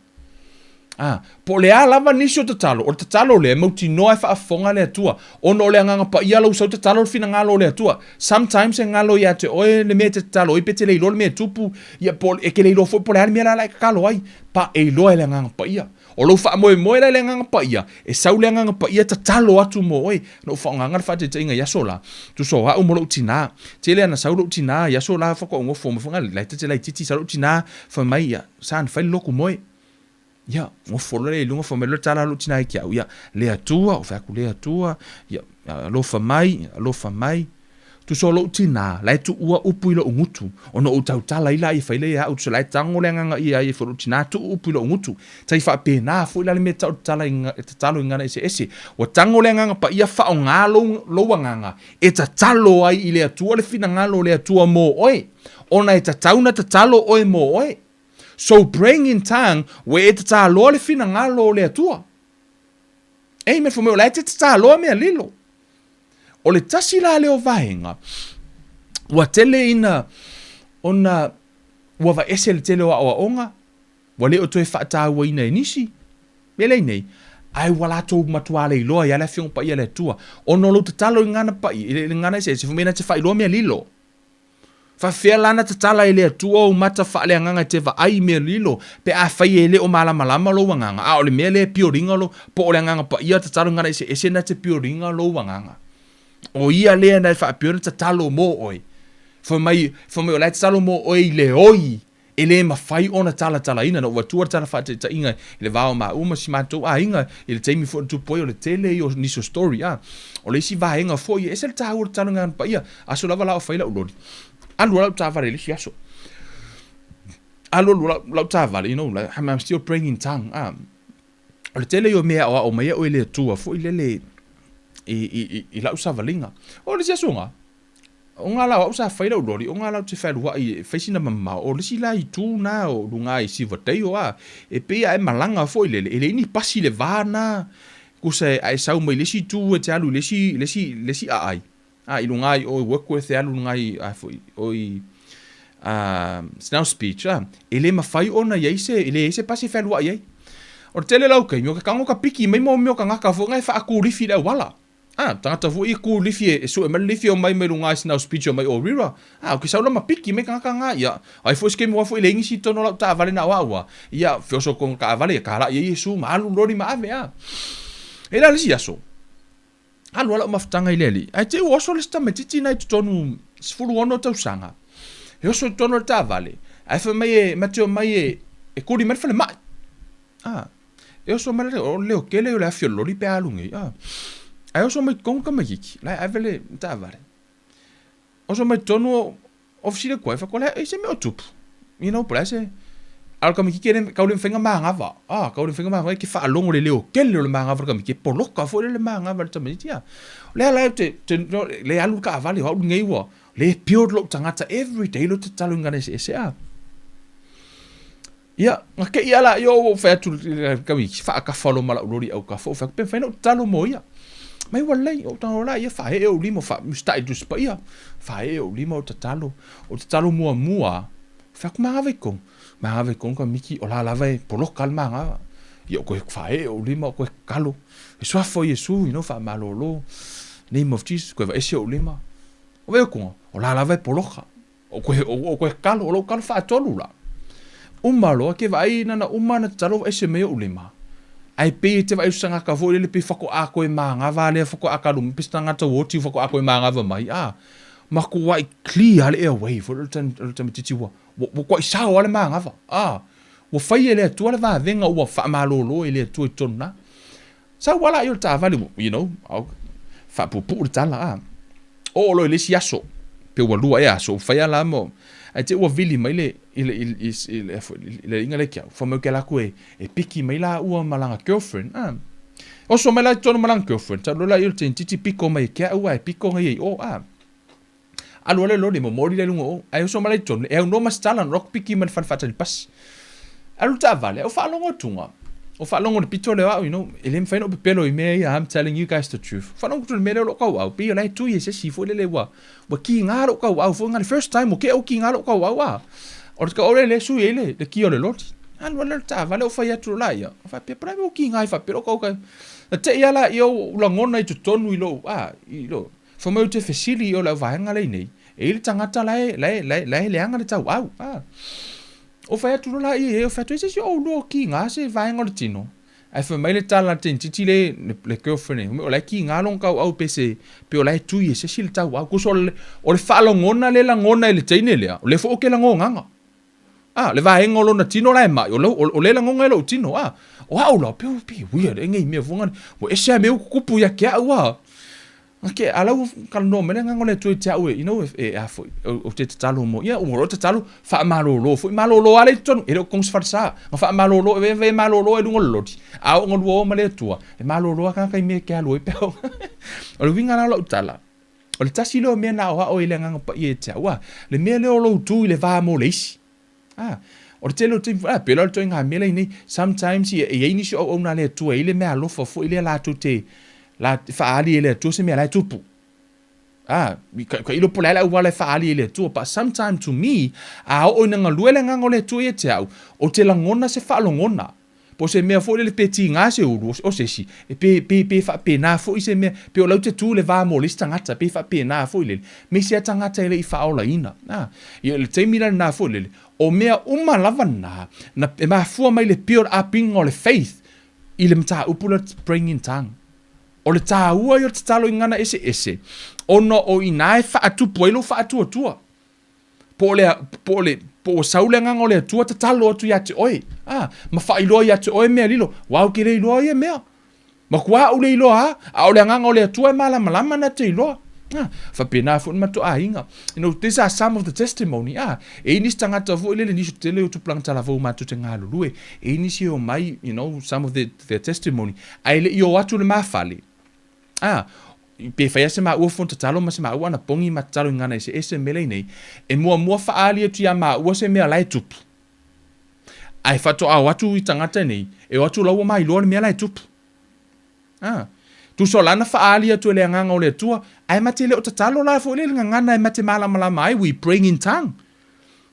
Ā, po o le a lava nisi o tatalo, o le tatalo lea e mautinoa e faafofoga le Atua, ona o le Agaga Paia lou sau tatalo le finagalo o le Atua. Sometimes e galo ia te oe le mea e te tatalo ai pe te le iloa le mea e tupu, ia po e te le iloa foi po o le a le mea la la e tatalo ai, pa e iloa e le Agaga Paia. O lou faamoemoe la i le Agaga Paia, e sau le Agaga Paia tatalo atu mo oe. Na ou faaaogaina le faataitaiga i aso la, tusa o au ma lou tinā. Tele ana sau lou tinā i aso la faatoa ou nofo mai foi la e te laitiiti sau lou tinā fai mai ia, sa na fai le lotu moe. Ia, nofo loa lea i luga, fai mai loa le tala a lou tinā ia te au, ia, le Atua, ou fai atu, le Atua, ia, alofa mai, alofa mai. Tusa o lou tinā, la e tuua upu i loʻu gutu, ona ou tautala ai laia e fai lea ia aʻu, tusa la e tago le agaga ia ia foi lou tinā tuu upu i loʻu gutu. Tai faapena foi la le mea tau tatala i tatalo i gagana eseese. Ua tago le agaga paia faaaoga lou, lou agaga e tatalo ai i le Atua le finagalo o le Atua mo oe, ona e tatau na tatalo oe mo oe. So praying in tongue, ua e tataloa le finagalo o le Atua. Amen. Fai mai o la e te tataloa mea lilo. O le tasi la lea o vaega, ua tele ina ona ua vaese le tele o aoaoga, ua le o toe faatauaina e nisi, mea lea nei, ae ua latou matua leiloa ai lava le Afioga Paia a le Atua, ona o lou tatalo i gagana pai, i gagana eseese, fai mai na te faailoa mea lilo. Faafefea la na tatala e le Atua ou mata faaleagaga e te vaai i mea lilo, pe afai e le o malamalama lou agaga, a o le mea lea e pioriga lou, po o le Agaga Paia tatalo i gagana eseese na te pioriga lou agaga. O ia lea na e faapea ona tatalo mo oe. Fai mai, fai mai o la e tatalo mo oe i le oi E le mafai ona talatalaina. Na ou avatua le tala faataitaiga i le va o maua ma si matou aiga i le taimi foi na tupu ai o le tele ia o nisi o story a. O le isi vaega foi, e ese le taua o le tatalo i Gagana Paia. Aso lava la o fai lau loli. Alu a lau taavale i le isi aso. Alu alu lau, lau taavale, you know, like, I'm still praying in tongue. A. O le tele ia o mea e aoao mai au e le Atua foi lele i, i, i, i lau savaliga. O le isi aso ga, O ngā la o au sa fai lau loli, o ngā la ou te whealuaʻi e fai sina mamao, o le isi la itu na o luga i Silverdale a, e pei a e malaga foi lele, e leai ni pasi i le va na, kusa e a e sau mai le isi itu e te alu i le isi, le isi, le isi aai, a i luga i o i Warkworth e alu luga i, a foi, o i, a, Snells Beach, a, e le mawhai ona i ai se, e leai se pasi e whealuaʻi ai. O le tele o lau taimi, o ke tago ka piki mai mo mea o tagata foi nga e whaakulifi i le auala. A, tagata foi ia ku lifi e sue mai le lifi o mai mai luga i sina speech o mai o rira. A, o ke sau la ma piki mai tagata nga ia. Ai foi se kemi wa foi le ingisi tono lau taavale na o au a. Ia, feoso ko taavale ia ka la ia Iesu ma alu lori ma ave a. E la le isi aso. Alu a lau mafutaga i le alii. Ae te u oso le isi tamaititi na i totonu 16 tausaga. E oso i totonu o le taavale. Ae fai mai e, ma te omai e, e kuli mai le falemai. A, e oso mai le, o le leo tele o le afi o le loli pe a alu nei, a. Ae oso mai totonu le tamaititi, la e ave le taavale. Oso mai totonu o, o fesili atu ai, fai atu, e se mea o tupu? You know, po o le a se... A o le tamaititi e le, tau le mafai ona manava, a, tau le mafai ona manava, e te faalogo i le leo tele o le manava o le tamaititi, e poloka foi lea le manava a le tamaititi, a. O lea la ou te, te, le alu le taavale, o au lenei ua le build lou tagata everyday lea ou te tatalo i gagana eseese, a. Ia, na te i ala ia ua ou fai atu i le tamaiti, faatafa loa ma lau loli i autafa, ou fai atu, pe mafai ona ou tatalo mo ia. Mai ua lelei, ou tago la ia faaee ou lima, faa, usitai i le Tusi Paia, faaee ou lima ou tatalo. Ou tatalo muamua, fai atu, manava i totonu, manava i totonu tamaiti, o la lava e poloka le manava. Ia, ou toe faaee ou lima, ou toe tatalo, i le suafa o Iesu, you know, faamalolo, name of Jesus, toe aveese ou lima. O vei atu, o la lava e poloka. O koe, o koe kalo, o lou kalo faatolu la. Uma loa, ke vaai nana uma na tatalo ese mai oʻu lima. Ae pei e te vaai o se tagata foi lele pei faatoa koe magava lea faatoa kalu mai pe se tagata ua oti faatoa koe magava mai a matuai clear le airway foi lele o le tamaitiiti ua ua tuai sao lava le magava a ua fai e le Atua le vavega ua faamalolo e le Atua i totonu na. Sau lava laia o le taavale, you know, faapuupuu le tala, a. Oo loa i le isi aso, pe ua lua ea aso, ua fai lava la mo, ae te i ua vili mai le, i le, i le, i le, i le alii lea ki au, fai mai ou te alu atu e, e piki mai laua ma lana girlfriend, a. Oso mai la i totonu ma lana girlfriend, sau loa laia o le tamaititi piko mai e ke au ae piko ia i o, a. Alu ale loli momoli lea i luga o ou. Ae oso mai la i totonu, e aunoa ma se tala, na alu atu piki mai le fale faatali pasi. Alu le taavale, ou faalogo atuga, o faalogo i le pito lea o au, you know, e le mafai ona ou pepelo i mea ia, I'm telling you guys the truth. Faalogo atu i le mea lea o lou tauau, pei o la e tui e se isi foi lele ua, ua kiga lou tauau foi nga, le first time ua kea ua kiga lou tauau a. O le tauau lea lea e sui ai le, le kia o le loli. Alu ale le taavale ou fai atu loa laia, ou faapea, po o le a le mea ua kiga ai faapea lou tauau. Na te i lava laia ou lagona i totonu i lou, a, i lou, Fai mai ou te fesili i o le auvaega lea iinei, e i ai le tagata la e, la e, la e, la e leaga le tauau. A. Ou fai atu loa la i ai, ou fai atu, e se isi o oulua o kiga se vaega o le tino. Ae fai mai le tala a le teinititi le, le, le girlfriend nei, fai mai o la e kiga lona tauau pe se, pe o la e tui e se isi le tauau. Kusa o le, o le faalogona lea e lagona e le teine lea, o lea foi ou te lagogaga. A, le vaega o lona tino la e mai, o, o, o lea e lagona ai lou tino, a. O au la, pe, pe weird e nei mea foi ngana, ua ese lava mea ua tutupu ia te au, a. Ke, a la ua talanoa mai le Agaga o le Atua ia te au e, you know, e, e, a foi, ou te tatalo mo, ia, ua loa tatalo, faamalolo foi, malolo lava lea i totonu, e le o totonu o se falesa, na faamalolo, e e malolo ai i luga o le loli, a oo ina lua o ma le Atua, e malolo lava tagata i mea e te alu ai pe a oo. O le uiga la o lau tala, o le tasi lea o mea na aoao ai le Agaga Paia ia te au, a, le mea lea o lou tu i le va mo le isi. A, o le tele o taimi foi, a, pei la o le ituaiga mea lea i nei, sometimes e i ai nisi o auauna a le Atua e i ai le meaalofa foi lea latou te, la, faaali e le Atua se mea la e tupu. A, ka, ka ilo po o le a le auala e faaali ai e le Atua, but sometime to me, a oo ina galue le Agaga o le Atua ia te au, ou te lagona se faalogona. Po o se mea foi lele pe tiga se ulu o se isi, e pe, pe, pe faapena foi se mea, pe o lau te tu i le va mo le isi tagata, pe faapena foi lele, me isi a tagata e le i faaolaina. A, ia, le taimi la lena foi lele, o mea uma lava na, na, e mafua mai le build up ina o le faith i le mataupu lea o le praying in tongue. O le taua ia o le tatalo i gagana eseese, ona o i ina e faatupu ai lou faatuatua. Po o le, po o le, po ua sau le Agaga o le Atua tatalo atu ia te oe, a, ma faailoa ia te oe mea lilo, aua ou te le iloa ia mea. Matua ou le iloa a, a o le Agaga o le Atua e malamalama na te iloa. A, faapena foi le matou aiga. You know, these are some of the testimony. A, e i ai nisi tagata foi lele, nisi o tele o tupulaga talavou matou te galulue, e i ai nisi e omai, you know, some of the, their testimony, ae le i o atu le ma fale. A, pe fai lava se maua fono tatalo ma se maua anapogi ma tatalo i gagana eseese mea lei nei, e muamua faaali atu iā maua se mea la e tupu. Ae faatoa o atu i tagata nei, e o atu la ua mailoa le mea la e tupu. A, tusa o la na faaali atu e le Agaga o le Atua, ae ma te le o tatalo la foi le gagana e ma te malamalama ai, we praying in tongue.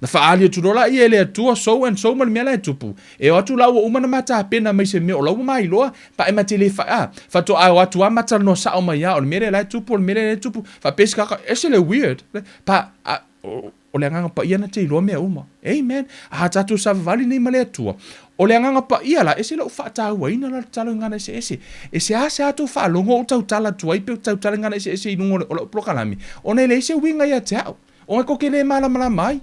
Na faaali atu loa laia e le Atua, so and so ma le mea la e tupu. E o atu la ua uma ona ma tapena mai se mea o la ua mailoa, pa e ma te le fa, a, faatoa o atu a ma talanoa sao mai a, o le mea lea la e tupu, o le mea lea la e tupu, faapea se kaka, ese le weird, pa, a, o, o le Agaga Paia na te iloa mea uma. Amen. A tatou savavali nei ma le Atua, o le Agaga Paia la, ese lou faatauaina la le tatalo i gagana eseese. E seasea tou faalogo ou tautala atu ai pe ou tautala i gagana eseese i luga o lau polokalame, ona e leai se uiga ia te au. Ona tou te le malamalama ai.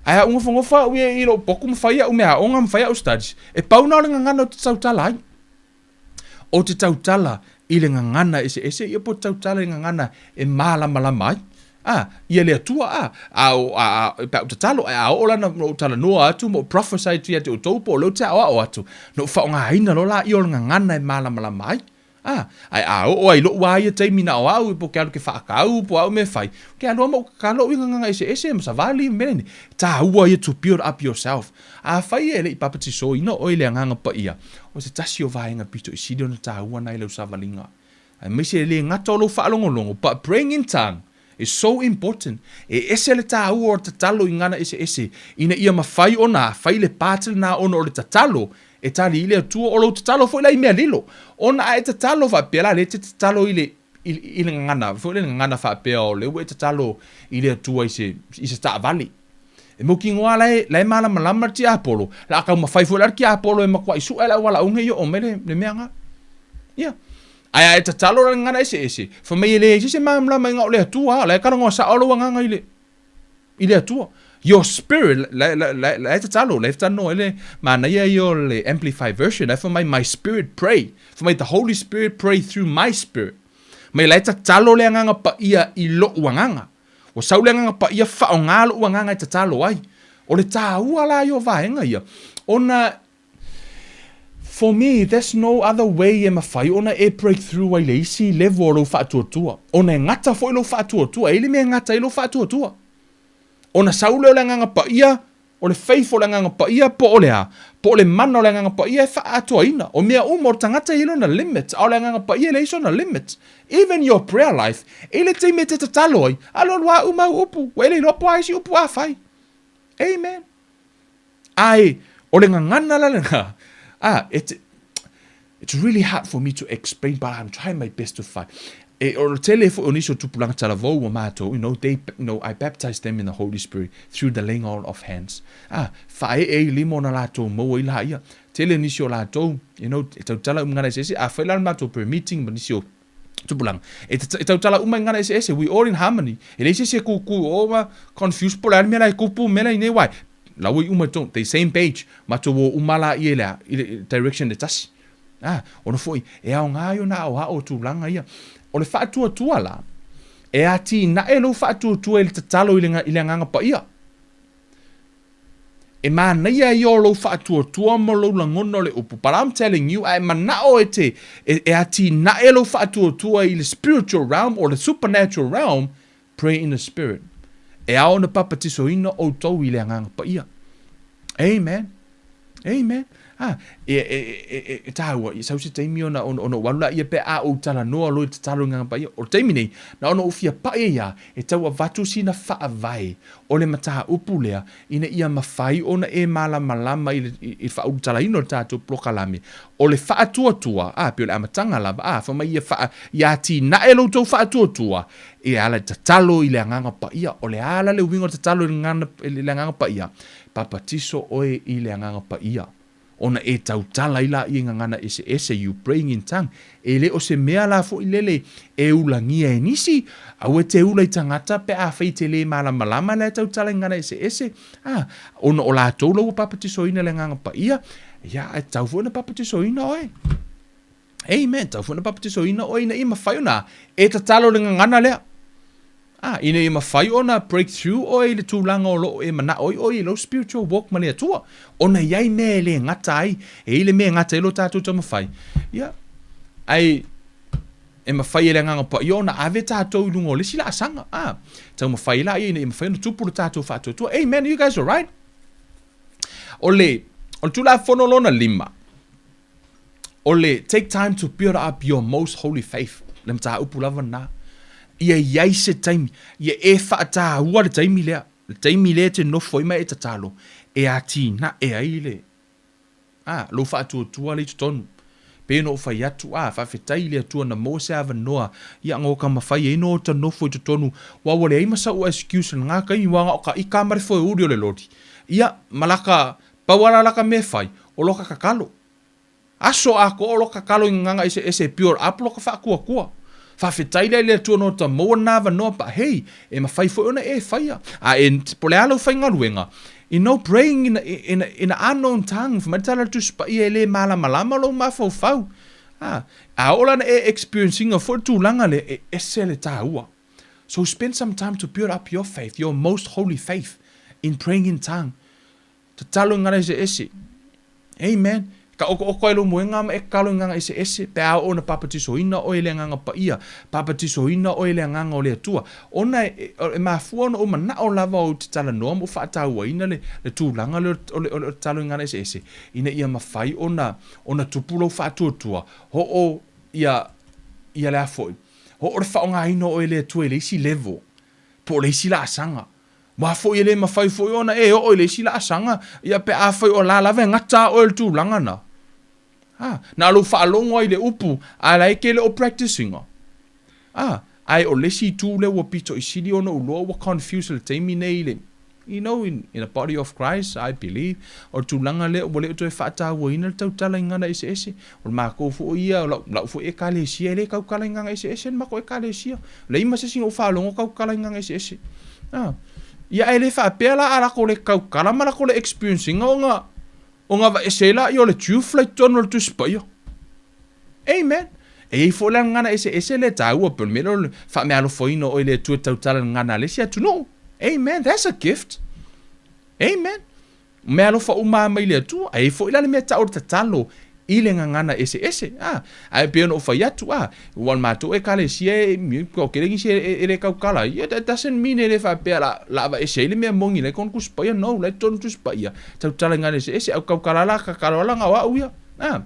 Ae a ou nofonofo au ia i lou potu ma fai au meaaoga ma fai au studies, e pau na o le gagana ou te tautala ai. Ou te tautala i le gagana eseese ia po o te tautala i le gagana e malamalama ai. A, ia le Atua, a, a, a, a, pe a ou tatalo, ae a oo la na ou talanoa atu ma ou prophesy atu ia te outou po o lea ou te aoao atu, na ou faaaogaina loa laia o le gagana e malamalama ai. A, ae a oo ai loʻu a ia taimi na o au, po ke alu ke faakau, po au mea fai, ke alu a ma ou kakalo i gagana eseese ma savali ma mea nei, tāua ia to build up yourself. Afai e le i papatisoina oe i le Agaga Paia, o se tasi o vaega pito i sili ona tāua na i lau savaliga. Aemaise e le gata o lou faalogologo, but praying in tongue is so important. E ese le tāua o le tatalo i gagana eseese, ina ia mafai ona fai le part lena ona o le tatalo E tali i le Atua, o lou tatalo foi la i mea lilo. Ona a e tatalo faapea la, lea e te tatalo i le, i, i le gagana, foi le gagana faapea o lea ua e tatalo i le Atua i se, i se taavale. E mautinoa la e, la e malamalama le tiapolo, la a taumafai foi la le tiapolo e matuai suʻe le auala auga e oo mai le, le mea na. Ia. Ae a e tatalo la i le gagana eseese, fai mai e leai se isi e malamalama ina o le Atua, la e talanoa sao lou agaga i le, i le Atua. Your spirit, la, la, la, la e tatalo, la e talanoa ai le manaia ia o le Amplified Version, la e fai mai, my spirit pray. Fai mai, the Holy Spirit pray through my spirit. Mai la e tatalo le Agaga Paia i loʻu agaga. Ua sau le Agaga Paia faaaoga loʻu agaga e tatalo ai. O le tāua la ia o vaega ia, ona For me, there's no other way e mafai ona e break through ai le isi level o lou faatuatua. Ona e gata foi lou faatuatua, e i ai le mea e gata ai lou faatuatua. Ona sau lea o le Agaga Paia, o le faith o le Agaga Paia po o le a? Po o le mana o le Agaga Paia e faaatoaina. O mea uma, o le tagata e i ai lona limit, a o le Agaga Paia e leai sona limit. Even your prayer life, e i ai le taimi e te tatalo ai, alualu a uma au upu, ua e le iloa po o a isi upu a fai. Amen. Ae, o le gagana la lena, ah, it's, it's really hard for me to explain, but I'm trying my best to find. E, o le tele foi o nisi o tupulaga talavou ua matou, you know, they, you know, I baptize them in the Holy Spirit through the laying on of hands. Ah, faaee ai lima ona latou maua ai laia. Tele nisi o latou, you know, e tautala uma gagana eseese, afai la le matou prayer meeting ma nisi o tupulaga. E, e tautala uma i gagana eseese, we all in harmony. E leai se isi e kūkū, o ma confused po o le a le mea la e kupu, mea la i nei wai. La ua i uma i totonu, the same page, matou o uma laia i le a, i le direction e tasi. Ah, ona foi, e aoga ai ona aoao o tulaga ia. O le faatuatua la, E atinae lou faatuatua i le tatalo i le, i le Agaga Paia. E manaia ia o lou faatuatua ma lou lagona o le upu, but I'm telling you, a e manao e te, e, e atinae lou faatuatua i le spiritual realm or the supernatural realm, pray in the spirit. E ao ona papatisoina outou i le Agaga Paia. Amen. Amen. Ah, e, e, e, e, e tāua, i sau se taimi ona, ona, ona ou alu laia pe a ou talanoa loa i le tatalo i le Agaga Paia. O le taimi nei, na ona ou fia pai ai lava, e tau avatu sina faavae o le mataupu lea, ina ia mafai ona e malamalama i le, i le faaulutalaina o le tatou polokalame, o le faatuatua, a, pei o le amataga lava, a, fai mai ia faa, ia atinae lo outou faatuatua, e ala i le tatalo i le Agaga Paia. O le a la le uiga o le tatalo i le Agaga, i le Agaga Paia? Papatiso oe i le Agaga Paia, ona e tautala ai laia i gagana eseese, you praying in tongue. E le o se mea la foi lele e ulagia e nisi, aua e te ula i tagata pe afai e te le malamalama la e tautala i gagana eseese, a, ona o latou la ua papatisoina i le Agaga Paia, ia, e tatau foi ona papatisoina oe. Amen. Tau foi ona papatisoina oe ina ia mafai ona e tatalo i le gagana lea. Ah, ina ia mafai ona break through oe i le tulaga o lo o e manao ai oe i lou spiritual walk ma le Atua. Ona e i ai mea e le gata ai, e i ai le mea e gata ai lo tatou taumafai. Ia, ae e mafai e le Agaga Paia ona ave tatou i luga o le isi laasaga. Ah, taumafai ai laia ina ia mafai ona tupu lo tatou faatuatua. Amen. You guys alright? O le, o le Tulafono lona lima, O le take time to build up your most holy faith, le mataupu lava lena. Ia i ai se taimi, ia e faataua le taimi lea, le taimi lea e te nofo ai ma e tatalo, e atinae ai le, a, lou faatuatua lea i totonu. Pei ona ou fai atu, a, faafetai i le Atua na maua se avanoa, ia na ota mafai ai ona ota nofo i totonu, aua ua leai ma sau excuse i lena taimi, aua na o ka ika ma le foeuli o le loli. Ia, ma laka, pau lava la laka mea e fai, o loka tatalo. Aso atoa o loka tatalo i gagana eseese e build up loka faatuatua. Faafetai lea i le Atua na ota maua lena avanoa but hey, e mafai foi ona e faia. A e, po o le a lau faigaluega, you know, praying in a, in a, in a unknown tongue, fai mai le tala a le Tusi Paia e le malamalama lou mafaufau. A, a oo la ina e experience ina foi le tulaga lea, e ese le taua. So spend some time to build up your faith, your most holy faith in praying in tongue. Tatalo i ngana eseese. Amen. Ka okooko ai lou moega ma e tatalo i ngana eseese, pe a oo ona papatisoina oe i le Agaga Paia, papatisoina oe i le Agaga o le Atua. Ona e, e mafua ona ou manao lava ou te talanoa ma ou faatauaina le, le tulaga lea o le, o le, o le tatalo i ngana eseese, ina ia mafai ona, ona tupu lou faatuatua, hoo ia, ia le a foi, hoo le faaaogaina o oe e le Atua i le isi level, po o le isi laasaga. Aua foi e le mafai foi ona e oo i le isi laasaga, ia pe afai o la lava e gata a oe i le tulaga na. A, na o lou faalogo ai i le upu, a la e te le o practice ina. A, ae o le isi itu lea ua pito i sili ona ou loa ua confuse i le taimi nei i le, you know, in, in the body of Christ, I believe, o le tulaga lea ua le o toe faatauaina le tautala i gagana eseese. O le matou foi ia, o lau, lau foi Ekalesia e le tautala i gagana eseese le matou Ekalesia. Leai ma se isi na ou faalogo tautala i gagana eseese. A, ia ae le faapea la a latou le tautala ma latou le experience ina ona, ona aveese ai laia o le truth la i totonu o le Tusi Paia. Amen. E i ai foi la le gagana eseese lea e taua, pei o le mea lea o le faameaalofaina o oe i le Atua e tautala i le gagana a le isi atunuu. Amen. That's a gift. Amen. Mea alofa uma lava mai le Atua. Ae i ai foi la le mea tau o le tatalo i le gagana eseese. A, ae pei ona ou fai atu, a, ua o le matou Ekalesia e, toatele nisi e, e le tautala ai. Ia, that doesn't mean e le faapea la, la aveese ai le mea moni la i totonu Tusi Paia. No, la i totonu Tusi Paia, tautala i gagana eseese. Au tautala la, tatalo lava la na o au ia. A,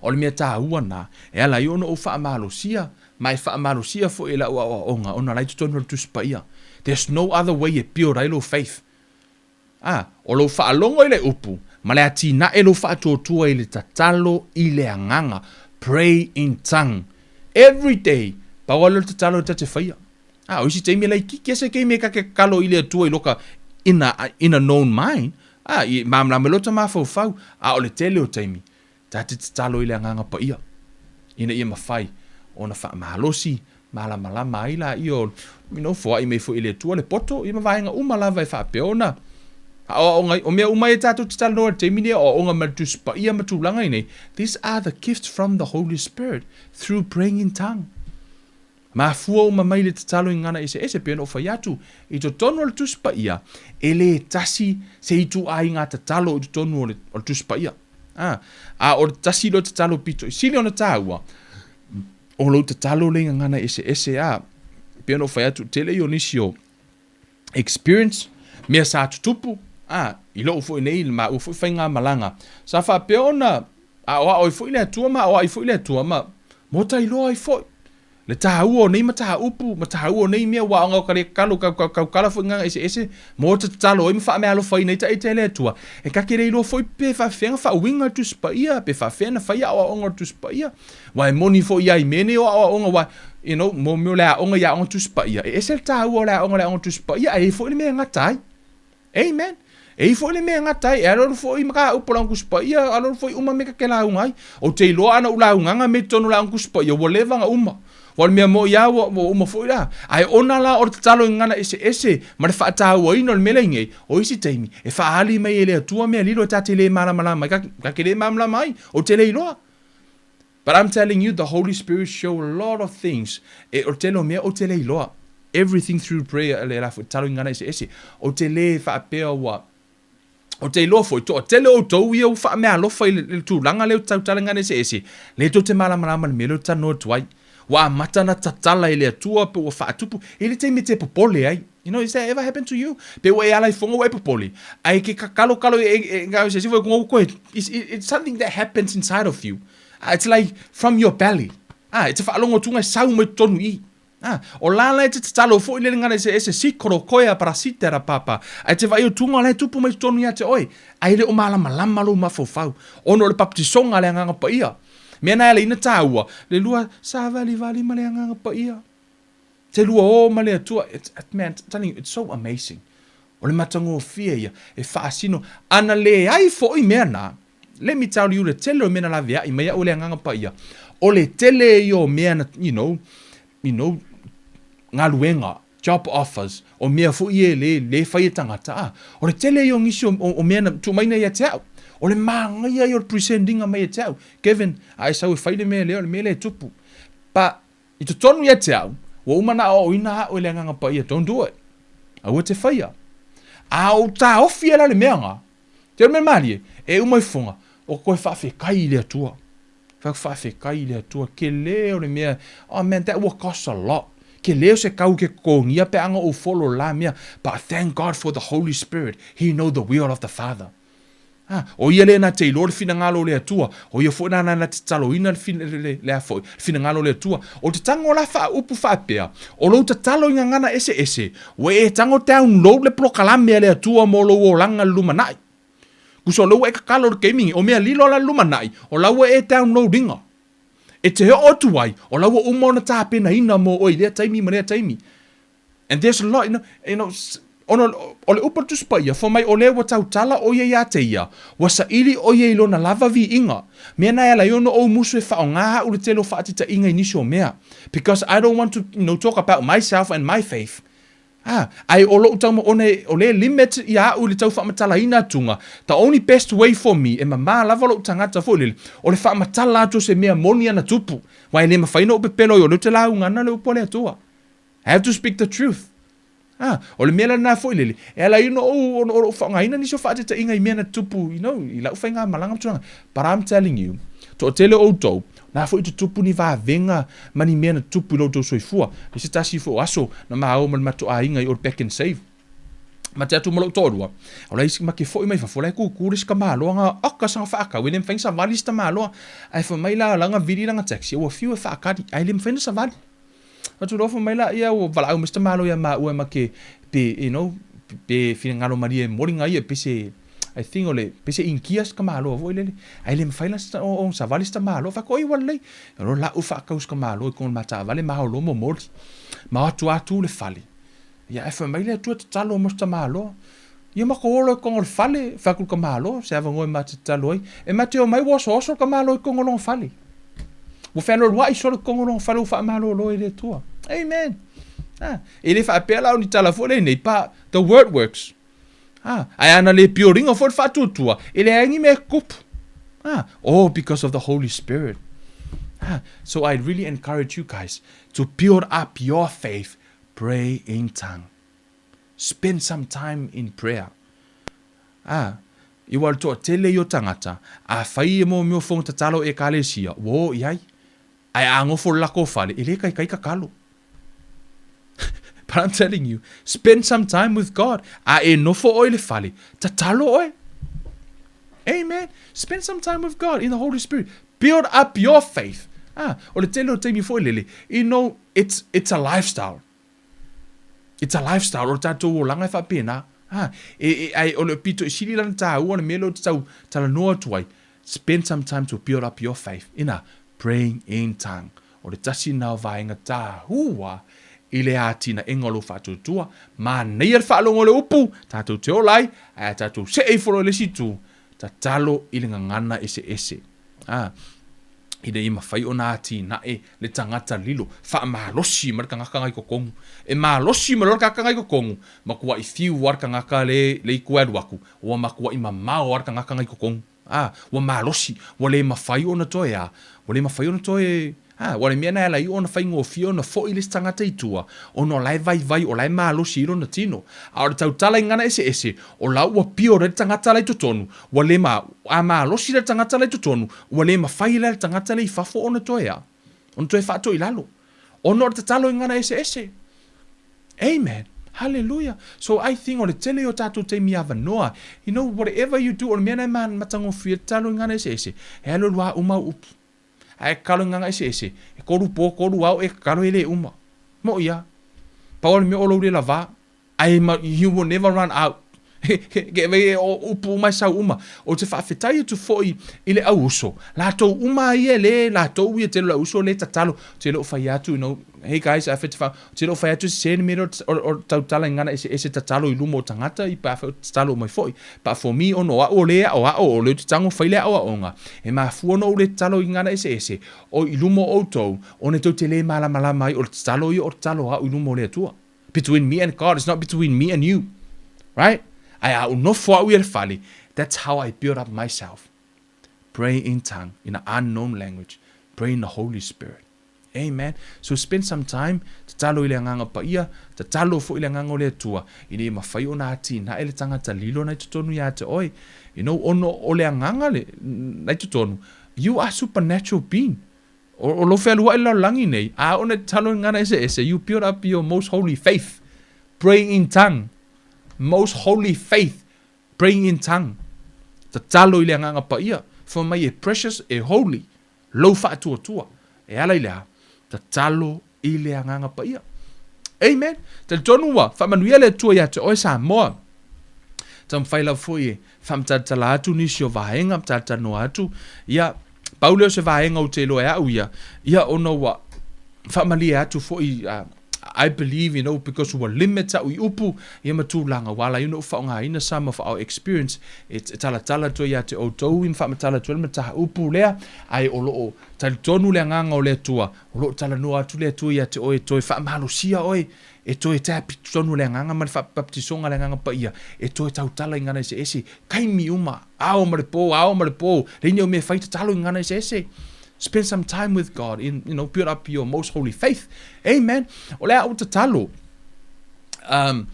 o le mea taua na, e ala ai ona ou faamalosia, ma e faamalosia foi e lau aoaoga ona la i totonu o le Tusi Paia. There's no other way e build ai lou faith. Ā, o lou faalogo i le upu, ma le atinae lou faatuatua i le tatalo i le agaga, pray in tongue, every day, pau lava lea o le tatalo e ta te faia. Ā, o isi taimi e laitiiti lava se taimi e ta te tatalo i le Atua i loka in a, in a known mind, ā, i malamalama ai lota mafaufau, a o le tele o taimi, Ta te tatalo i le Agaga Paia, ina ia mafai ona faamalosi malamalama ai laia o, you know, foai mai foi e le Atua le poto, ia ma vaega uma lava e faapea ona aoaoga ai. O mea uma ia tatou te talanoa i le taimi nei, aoaoga mai le Tusi Paia ma tulaga i nei, these are the gifts from the Holy Spirit through praying in tongue. Mafua uma mai le tatalo i gagana eseese pei ona ou fai atu, i totonu o le Tusi Paia, e le tasi se ituaiga tatalo i totonu o le, o le Tusi Paia. A, a o le tasi lea o tatalo pito i sili ona taua, o lou tatalo lea i gagana eseese a, pei ona ou fai atu, tele ia o nisi o experience, mea sa tutupu, a, i lou foi nei, i le maua foi faigamalaga, sa faapea ona aoao ai foi le Atua ma aoai foi le Atua ma motailoa ai foi le taua o nei mataupu ma taua o nei mea, aua ona o ka le tatalo, tautala foi gagana eseese mo te tatalo ai ma faameaalofaina ai taita e le Atua, e ta te le iloa foi pe faafefea ona faauiga le Tusi Paia, pe faafefea ona fai aoaoga o le Tusi Paia. Aua e moni foi lava i mea nei o aoaoga, aua, you know, mo mea o le aoga i aoga Tusi Paia, e ese le taua o le aoga i le aoga Tusi Paia, ae i ai foi le mea e gata ai. Amen. E i ai foi le mea e gata ai, e alualu foi mataupu o le Aoga Tusi Paia, alualu foi uma mea ta te lauga ai. Ou te iloa ana ou laugaga mea i totonu o le Aoga Tusi Paia, ua leva ona uma. Aua o le mea moi lava ua uma foi la. Ae ona la o le tatalo i gagana eseese ma le faatauaina o le mea lea i nei, o isi taimi, e faaali mai e le Atua mea lilo e ta te le malamalama ai, ta te le malamalama ai, ou te le iloa. But I'm telling you the Holy Spirit show a lot of things e o le tele o mea ou te le iloa everything through prayer le la foi tatalo i gagana eseese ou te le faapea ua ou te iloa foi toatele o outou ia ua faameaalofa i le tulaga lea ou te tautala i gagana eseese lea tou te malamalama i le mea lea ou te talanoa atu ai ua amata ona tatala e le Atua pe ua faatupu e i ai le taimi e te popole ai You know, is that ever happened to you? Pe ua e ala i foga ua e popole, ae ke kalokalo e, e, e, se se foi koe, it's, it's something that happens inside of you. Ah, it's like from your belly. Ah, e te faalogo atu e sau mai totonu i. Ah, o la la e te tatalo foi le ngana se ese sikoro koea parasitera papa. Ae te vaai atu la e tupu mai totonu ia te oe. Ae le o malamalama lou mafaufau. Ona o le baptisoga a le Agaga Paia. Mea na e ala ina taua, le lua savalivali ma le Agaga Paia. Te lua o ma le Atua, it's, man, telling you, it's so amazing. O le matagofie ia, e faasino, ana leai foi mea na, let me tell you, le tele o mea na laveai mai au e le Agaga Paia, o le tele ia o mea na, you know, you know, galuega, job offers, o mea foi ia e le, le fai e tagata, a, o le tele ia o nisi o, o, o mea na tuu mai nei ia te au. O le manaia ia o le present ina mai ia te au. Kevin, a e sau e fai le mea lea, o le mea lea e tupu. But, I totonu ia te au, ua uma ona aoaoina au e le Agaga Paia, don't do it. Aua te faia. A ou taofi ai la le mea nga, te mea malie, e uma ifoga, o koe faafetai i le Atua. Faafetai i le Atua, kele o le mea, oh man, that will cost a lot. Kele o se kau ke totogia pe ana ou follow la mea, but thank God for the Holy Spirit, he know the will of the Father. Ā, ʻo ia lea na te iloa le finagalo o le Atua, ʻo ia foi nāna na te tataloina le, le, le, le a foi, le finagalo o le Atua. O te tago la faaupu faapea, o lou tatalo i gagana eseese, ua e tago download le polokalame a le Atua mo lou olaga i le lumanai. Kusa o lea ua e tatalo i le taimi nei, o mea lilo la le lumanai, o la ua e download ina. E te oo atu ai, o la ua uma ona tapenaina mo oe i lea taimi ma lea taimi. And there's a lot, you know, you know, ona o le upu a le Tusi Paia, fai mai o lea ua tautala ʻo ia iā te ia, ua saili ʻo ia i lona lava viiga. Mea na e ala ai ona ou musu e faaaoga aʻu le tele o faatitaʻiga i nisi o mea. Because I don't want to, you know, talk about myself and my faith. Ah, ae o loʻu tauma, ona o lea e limit ia aʻu i le tau faamatalaina atuga, the only best way for me, e mamā lava loʻu tagata foi lele, o le faamatala atu o se mea moni ana tupu. Aua e le mafai ona ou pepelo ai o lea ou te lauga ana le upu a le Atua. I have to speak the truth. Ah, o le mea la lena foi lele, e ala ai ona ou, ona ou faaaogaina nisi o faataitaiga i mea na tutupu, you know, i lau faigamalaga ma tulaga. But I'm telling you, toatele o outou, na foi tutupu ni vavega ma ni mea na tutupu i lo outou soifua. I se tasi foi o aso, na maua ma le matou aiga i o le Pak'nSave. Ma te atu ma lou toalua, o la isi ma ke foi mai fafo, la e kūkū le isi tamaloa nga oka sanga faakau, e le mafai ona savali isi tamaloa. Ae fai mai la, la nga vili lana taxi, ua fiu e faakali, ae le mafai ona savali. Atu loa fai mai la ia ua valaau mai si tamalo ia maua e make pe you know pe finagalo malie e moli nga ia pe se I think o le pe se Inkia si tamalo foi lele ae le mafai la o savali si tamalo fai atu oi ua lelei lo lau faakau si tamalo i kona ma taavale ma ao loa momoli ma o atu a tu le fale ia ae fai mai le Atua tatalo mo si tamalo Ia matou ola i totonu o le fale, fai atu i le tamaloa, se avanoa e matou tatalo ai. E matou te omai ua osooso le tamaloa i totonu o lona fale. Ua fealualuai solo i totonu o lona fale ua faamalolo e le Atua. Amen. Ah, e le faapea la o ni tala foi lenei, but the word works. Ah, ae ana le pioriga foi le faatuatua, e leai ni mea e tupu. Ah, oh, because of the Holy Spirit. Ha, so I really encourage you guys to build up your faith, pray in tongue. Spend some time in prayer. Ah, i ua toatele i o tagata, afai e mōmio fofoga tatalo ekalesia, ua o i ai. Ae a gofo le lako fale, e le kaikai tatalo. But I'm telling you, spend some time with God. A e nofo oe i le fale, tatalo oe. Amen. Spend some time with God in the Holy Spirit. Build up your faith. Ah, o le tele o taimi foi lele, you know, it's, it's a lifestyle. It's a lifestyle, o le tatou olaga e faapena. Ah, e, e, ai, o le pito i sili lana tāua o le mea lea ou te tau talanoa atu ai. Spend some time to build up your faith. Ina, praying in tongue. O le tasi lena o vaega tāua i le atinaega o lou faatuatua. Manaia le faalogo o le upu, tatou te ola ai, ae a tatou see ifo loa i le isi itu, tatalo i le gagana eseese. Ah, ina ia mafai ona atinae le tagata lilo, faamalosi mai le tagata ngai totonu. E malosi mai loa le tagata ngai totonu, matuai fiu lava le tagata le, le itu e alu atu, ua matuai mamao lava le tagata ngai totonu. A, ua malosi, ua le mafai ona toe a, ua le mafai ona toe, a, ua le mea na e ala ai ona faigofie ona foi le isi tagata i tua, ona o la e vaivai, o la e malosi ai lona tino. A o le tautala i gagana eseese, o la ua pio le tagata la i totonu, ua le ma, a malosi le tagata la i totonu, ua le mafai la e le tagata lea i fafo ona toe a, ona toe faatoe i lalo. Ona o le tatalo i gagana eseese. Amen. Hallelujah. So I think o le tele o tatou taimi avanoa, you know, whatever you do, o le mea na e matagofie tatalo i gagana eseese, e alualu lava uma au upu. Ae tatalo i gagana eseese, e kolu po, kolu ao e tatalo e le uma. Moʻi lava. Pau lava le mea o lou le lavā. Ae ma, you will never run out. Ke vei o upu uma e sau uma. Ou te faafetai atu foi i le au uso. Latou uma ia le, latou ia tele o le au uso le tatalo. Ou te le o fai atu, you know, hey guys, a te fa, ou te le o fai atu se ni mea o, o tautala i ngana eseese tatalo i luma o tagata i pa tatalo mai foi. But for me, ono a'u o le a'oa'o, o le ou te tago fai le a'oa'oga, e mafua ona ou le tatalo i ngana eseese, o i luma o outou, ona e tou te le malamalama ai o le tatalo ia o le tatalo a a'u i luma o le Atua. Between me and God, it's not between me and you. Right? Ae a ou nofo au ia le fale, that's how I build up myself. Pray in tongue, in an unknown language. Pray in the Holy Spirit. Amen. So spend some time, tatalo i le agaga paia, tatalo foi i le agaga o le Atua, ina ia mafai ona atinae le tagata lilo na i totonu ia te oe. You know, ono o le agaga le, na i totonu, you are supernatural being. O, o lou fealuaʻi le lalolagi nei, a ona e tatalo i gagana eseese, you build up your most holy faith. Pray in tongue. Most holy faith. Praying in tongue. Tatalo i le agaga paia. Fai mai e precious, e holy. Lou faatuatua. E ala i le a? Tatalo i le agaga paia. Amen. Talitonu ua faamanuia le Atua ia te oe Samoa. Taumafai lava foi e faamatalatala atu nisi o vaega, matalatanoa atu. Ia, pau lea o se vaega ou te iloa e au ia, ia ona ua faamalie atu foi uh, I believe, you know, because ua limit au i upu, ia ma tulaga, ua ala ai ona ou faaaogaina some of our experience, e, e talatala atu ai ia te outou i ma faamatala atu ai le mataupu lea, ae o lo o talitonu le agaga o le Atua, o lo o talanoa atu le Atua ia te oe e toe faamalosia oe, e toe tap i totonu o le agaga ma le faabaptisoga a le Agaga Paia, e toe tautala i gagana eseese, taimi uma, ao ma le pō, ao ma le pō, leai ni au mea e fai tatalo i gagana eseese. Spend some time with God in, you know, build up your most holy faith. Amen. O le a ou tatalo. Um,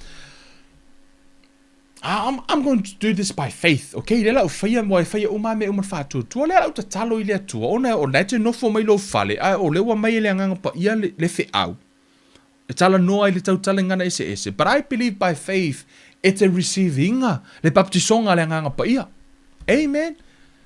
I'm, I'm going to do this by faith, okay? Lea la ou faia, mo e faia uma mea uma le faatuatua. Lea la ou tatalo i le Atua, ona o la e te nofo mai lou fale, a o lea ua mai e le Agaga Paia le, le feau. E talanoa i le tautala i gagana eseese, but I believe by faith e te receive ina le baptisoga a le Agaga Paia. Amen.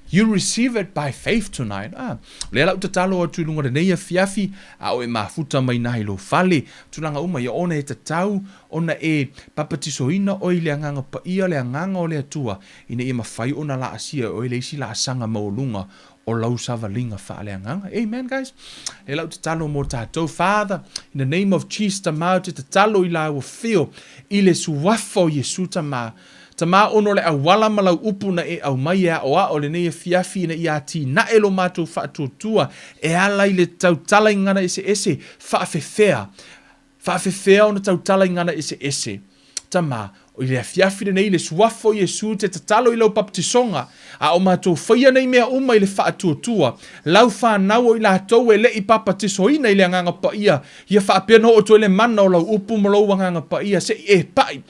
You receive it by faith tonight. Ah, lea la ou tatalo atu i luga lenei afiafi, a o e mafuta mai na i lou fale, tulaga uma ia ona e tatau ona e papatisoina oe i le Agaga Paia, le Agaga o le Atua, ina ia mafai ona laasia e oe le isi laasaga maualuga o lau savaliga faaleagaga. Amen guys. E lau tatalo mo tatou. Father, in the name of Jesus, Tama, ou te tatalo i la ua fio i le suafa o Iesu, Tama. Tama, ono o le auala ma lau upu na e aumai e aʻoaʻo lenei afiafi ina ia atinae lo matou faatuatua e ala i le tautala i gagana eseese, faafefea, faafefea ona tautala i gagana eseese. Tama, I le afiafi lenei, i le Suafa o Iesu, te tatalo i lau papatisoga, a o matou faia nei mea uma i le faatuatua, lau fanau o i latou e le i papatisoina i le Agaga Paia, ia faapea ona oo atu ai le mana o lau upu ma lou Agaga Paia, se i e paʻi,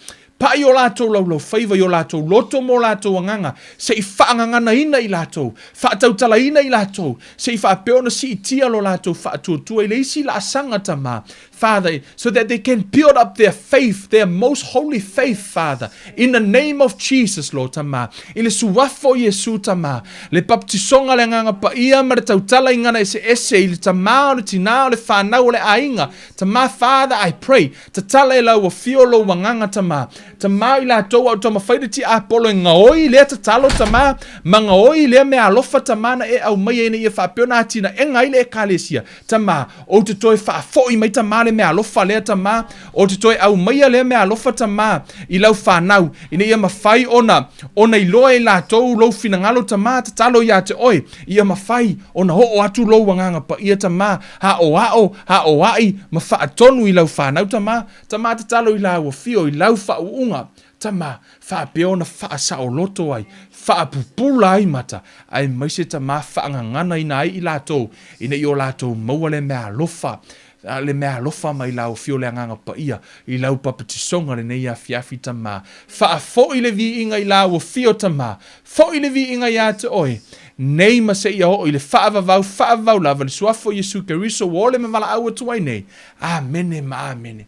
paʻi o latou laulaufaiva i o latou loto ma o latou agaga, se i faagaganaina i latou, faatautalaina i latou, se i faapea ona siitia lo latou faatuatua i le isi laasaga Tama, Father, so that they can build up their faith, their most holy faith, Father, in the name of Jesus, Lord, Tama, i le suafa o Iesu, Tama, le baptisoga le Agaga Paia ma le tautala i gana eseese i le Tama o le Tina o le whanau o le aiga, Tama, Father, I pray, tatala e lau afio lou agaga, Tama, Tama i latou a o taumafai le tiapolo e gaoi lea tatalo, Tama, ma gaoi lea mea alofa, Tama, na e aumaia ina ia faapea ona atinaega ai le Ekalesia, Tama, ou te toe faafoi mai Tama le meaalofa lea Tama, ou te toe aumaia lea meaalofa Tama i lau fanau, ina ia mafai ona, ona iloa e latou lou finagalo Tama, tatalo ia te oe, ia mafai ona oo atu lou Agaga Paia Tama, aoao, aoai, ma faatonu i lau fanau Tama, Tama tatalo i lau afio, i lau faauuga, Tama, faapea ona faasaoloto ai, faapupula ai mata, aemaise Tama faagaganaina ai i latou, ina ia o latou maua le meaalofa, le meaalofa mai lau Afio le Agaga Paia, i lau papatisoga lenei afiafi, Tama. Faafoi le viiga i lau Afio, Tama. Foi le viiga iā te oe, nei ma seia oo i le faavavau, faavavau lava, le Suafa o Iesu Keriso ua ole ma valaau atu ai nei. Amene ma amene.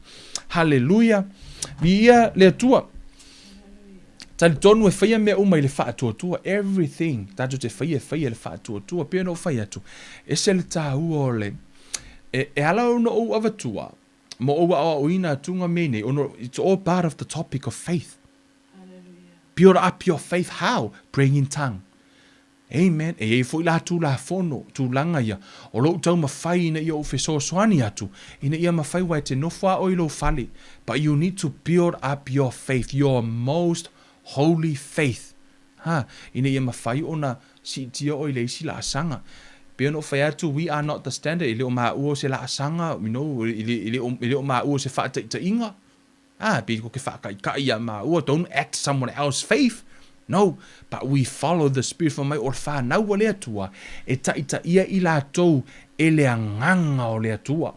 Haleluia! Viia le Atua. Talitonu e faia mea uma i le faatuatua. Everything tatou te faia, e faia i le faatuatua. Pei ona ou fai atu, ese le tāua o le... E, e ala ona ou avatua, ma ou aoaoina atu ngā mea nei, ona it's all part of the topic of faith. Build up your faith how? Praying in tongue. Amen. E i ai foi la Tulafono, tulaga ia, o lou taumafai ina ia ou fesoasoani atu, ina ia mafai aua e te nofo a oe i lou fale, but you need to build up your faith, your most holy faith, ha, ina ia mafai ona siitia oe i le isi laasaga. Pei ona ou fai atu, we are not the standard, e le o maua o se laasaga, you know, e le, e le o, e le o maua o se faataitaiga. Ah, pei ko ke whaakaika'i iā māua, don't act someone else faith, no, but we follow the spirit fai mai o le whanau a le Atua, e ta'ita'ia i latou e le agaga o le Atua.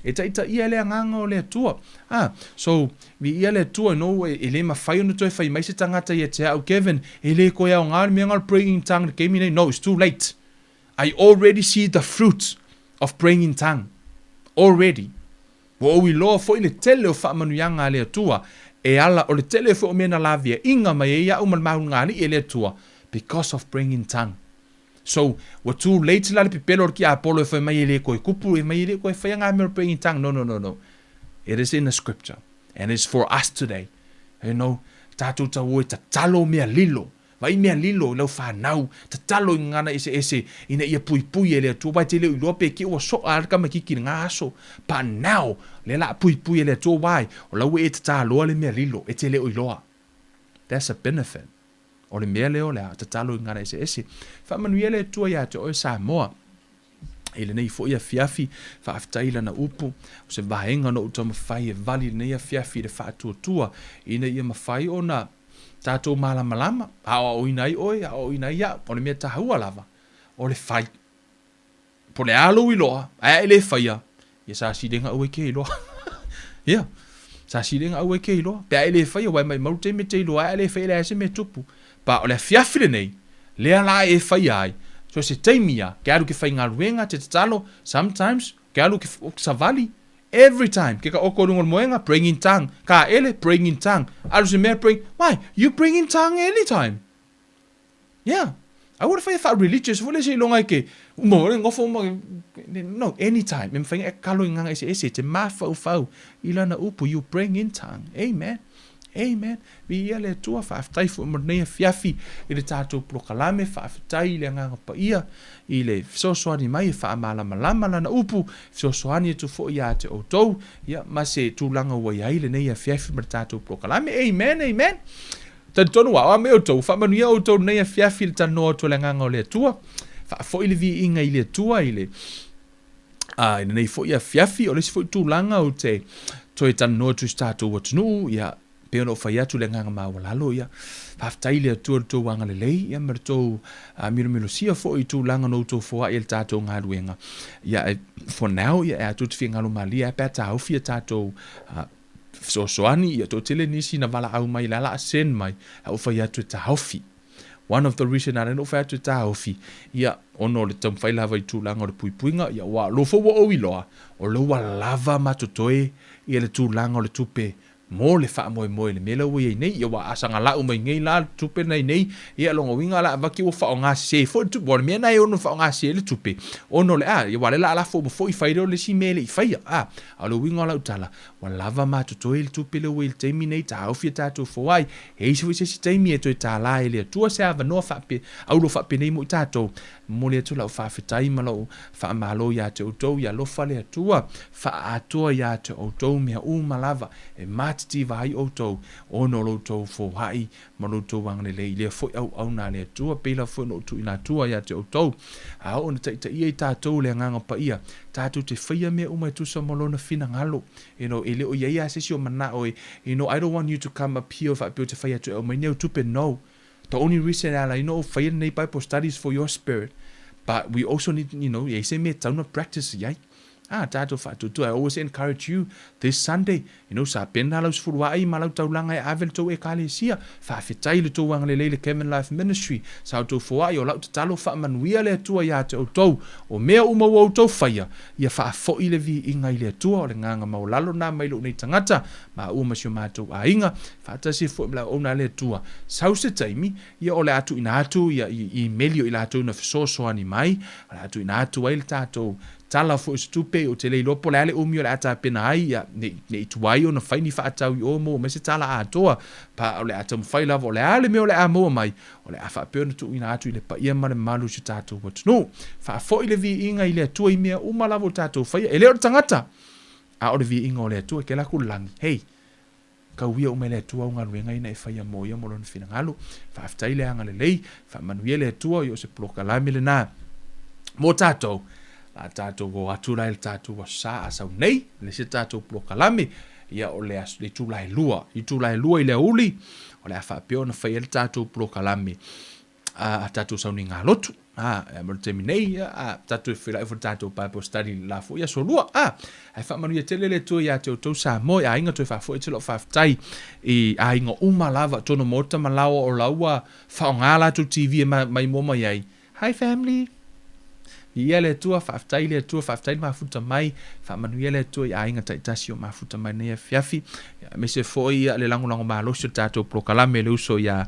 E ta'ita'ia e le agaga o le Atua. Ah, so, viia le Atua, no, e, e le mawhai ona toe whai mai se tangata ia te au, Kevin, e le koe aoga le mea nga o le praying in tongue le keimi nei, no, it's too late. I already see the fruit of praying in tongue. Already. Ua ou iloa foi le tele o faamanuiaga a le Atua e ala o le tele foi o mea na laveaiga mai ai iaʻu ma le maulugalii e le Atua because of praying in tongue. So, ua too late la le pepelo o le tiapolo e fai mai e le koe kupu, e mai e le koe faia ngā mea o le praying in tongue. No, no, no, no. It is in the scripture and it's for us today. You know, tātou tau e tatalo mea lilo. Vaai mea lilo i lau whanau, tatalo i ngana eseese ina ia puipui e le Atua, wai te leo iloa pe ke ua soa a le tamaititi i ngā aso. But now, lea la puipui e le Atua, why? O lau e tataloa le mea lilo, e te leo iloa. That's a benefit. O le mea lea o le a tatalo i ngana eseese. Faamanuia le Atua iā te oe Samoa. I lenei foi afiafi, faafetai i lana upu, o se vaega na ou taumafai e vali i lenei afiafi i le faatuatua, ina ia mafai ona tatou malamalama, aoaoina ai oe, aoaoina ai au. O le mea taua lava, o le fai. Po o le a lou iloa, ae a e le faia, ia sa silega aua e ke iloa. Ia, sa silega aua e ke iloa. Pe a e le faia, aua e maumau le taimi e te iloa ai, a le faia e leai se mea e tupu. Pa o le afiafi lenei, lea la e faia ai, so se taimi ia, ke alu ke faigaluega, te tatalo, sometimes, ke alu ke savali, every time, ke ka oko i luga o le moega, praying in tongue, ka ele, praying in tongue, alu se mea, praying, why? You praying in tongue anytime. Yeah. Aua le whai wha-religious foi le seiloga e ke uma wale ngofo uma no anytime e mawhai e kalo i nganga ese ese te mafaufau i lana upu you bring in tongue amen amen Viia le Atua faafetai foi mo lenei afiafi i le tatou polokalame faafetai i le Agaga Paia i le fesoasoani mai e faamalamalama lana upu fesoasoani atu foi ia te outou ia ma se tulaga ua i ai lenei afiafi ma le tatou polokalame amen amen Talitonu au, a me outou, faamanuia outou lenei afiafi i le talanoa atu o le Agaga o le Atua. Faafoi le viiga i le Atua i le, a, i lenei foi afiafi. O le isi foi tulaga ou te toe talanoa atu i si tatou atunuu, ia, Pei ona ou fai atu i le agaga maualalo, ia, faafetai i le Atua i le tou agalelei, ia, ma le tou milomilosia foi i tulaga na outou foai i le tatou galuega. Ia, ae for now, ia, e a tou te finagalo malie lava pe a taofi a tatou fesoasoani, ia, toatele nisi na valaau mai, o le a la a send mai, a ou fai atu e taofi. One of the reason ala ai ona ou fai atu e taofi, ia, ona o le taumafai lava i tulaga o le puipuiga, ia, aua o lou foi ua ou iloa, o lea ua lava ma totoe ia le tulaga o le tupe mo le faamoemoe i le mea lea ua i ai nei. Ia, aua a saga lau mai nei la le tupe lena i nei, ia, lona uiga o le a avatu ua faaaoga sese foi le tupe. Aua o le mea lena e ono faaaoga sese ai le tupe, ona o le a, ia, aua o lea o le a lafo uma foi fai lea o le isi mea e le i faia. A, a o le uiga o lau tala, Ua lava ma totoe le tupe lea ua i le taimi nei, taofi a tatou foai. E i ai foi se isi taimi e toe tālā ai e le Atua se avanoa faape, aulo faapenei mo i tatou. Momoli atu lau faafetai ma lou faamalo iā te outou, ia alofa le Atua, faaatoa iā te outou mea uma lava e matitiva ai outou, ona o lo outou foai ma lo outou agalelei i lea foi auauna a le Atua, pei lava foi ona ou tuuina atua ia te outou, a oo ina taitaia i tatou le Agaga Paia, tatou te faia mea uma e tusa ma Lona finagalo. You know, e le o i ai lava se isi o manao e, you know, I don't want you to come up here faapea ou te fai atu e aumai nei au tupe, no. The only reason e ala ai ona ou faia lenei Bible study is for your spirit, but we also need, you know, e i ai se mea e tatau ona practice i ai. Ah, tatou faatuatua, I always encourage you this Sunday, you know, sa pena lau sefuluai ma lau taulaga e ave le tou Ekalesia. Faafetai i le tou agalelei i le Kevin Life Ministry. Sa outou foai, o lau tatalo faamanuia le Atua ia te outou. O mea uma ua outou faia, ia faafoi le viiga i le Atua, o le agaga maualalo lena mai lou nei tagata, maua ma si o matou aiga, faatasi foi ma le auauna a le Atua. Sau se taimi, ia o le a tuuina atu ia i imeli o i latou na fesoasoani mai, o le a tuuina atu ai le tatou Tala foi o se tupe, ou te le iloa po o le a le umi o le a tapena ai, ia, ne i, ne i tuai ona fai ni faatau i o maua mai se tala atoa, pa o le a taumafai lava o le a le mea o le a maua mai, o le a faapea ona tuuina atu i le paia ma le mamalu o si o tatou atunuu. Faafoi le viiga i le Atua i mea uma lava ua tatou faia, e le o le tagata, a o le viiga o le Atua, kela ku lagi. Hei! Tauia uma e le Atua au galuega ina e faia mo ia mo Lona finagalo. Faafetai le agalelei, faamanuia le Atua, ia o se polokalame lena mo tatou. La tatou o atu la i le tatou aso sa a sau nei, le isi tatou polokalame, ia o le aso le itula e lua, itula e lua i le aoauli, o le a faapea ona fai ai le tatou polokalame a tatou sauniga lotu. A, e mo le taimi nei, a, tatou e feiloai foi le tatou Bible study le la foi aso lua. A, ae faamanuia tele le Atua ia te outou Samoa i aiga toe faafoi atu lau faafetai i aiga uma lava, tonu maota ma laoa o la ua faaaoga latou TV e maimoa mai ai. Hi family! Viia le Atua, faafetai le Atua, faafetai le mafuta mai, faamanuia le Atua i aiga taitasi o mafuta mai nei afiafi, aemaise foi le lagolago malosi o le tatou polokalame le uso ia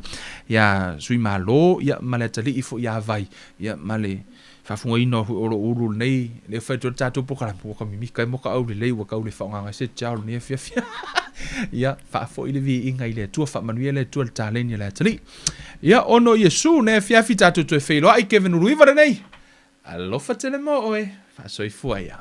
ia Suimalo ia ma le atalii foi ia Vai ia ma le faafugaina foi o lou ulu lenei lea fai atu ai le tatou polokalame ua ka mimika ai mo ka aulelei ua tau le faaaogaina ai se gel lenei afiafi ia faafoi le viiga i le Atua faamanuia le Atua i le taleni a le atalii ia ono Iesu nei afiafi tatou toe feiloai Kevin Uluiva lenei alofa tele mo oe faasoifua ia.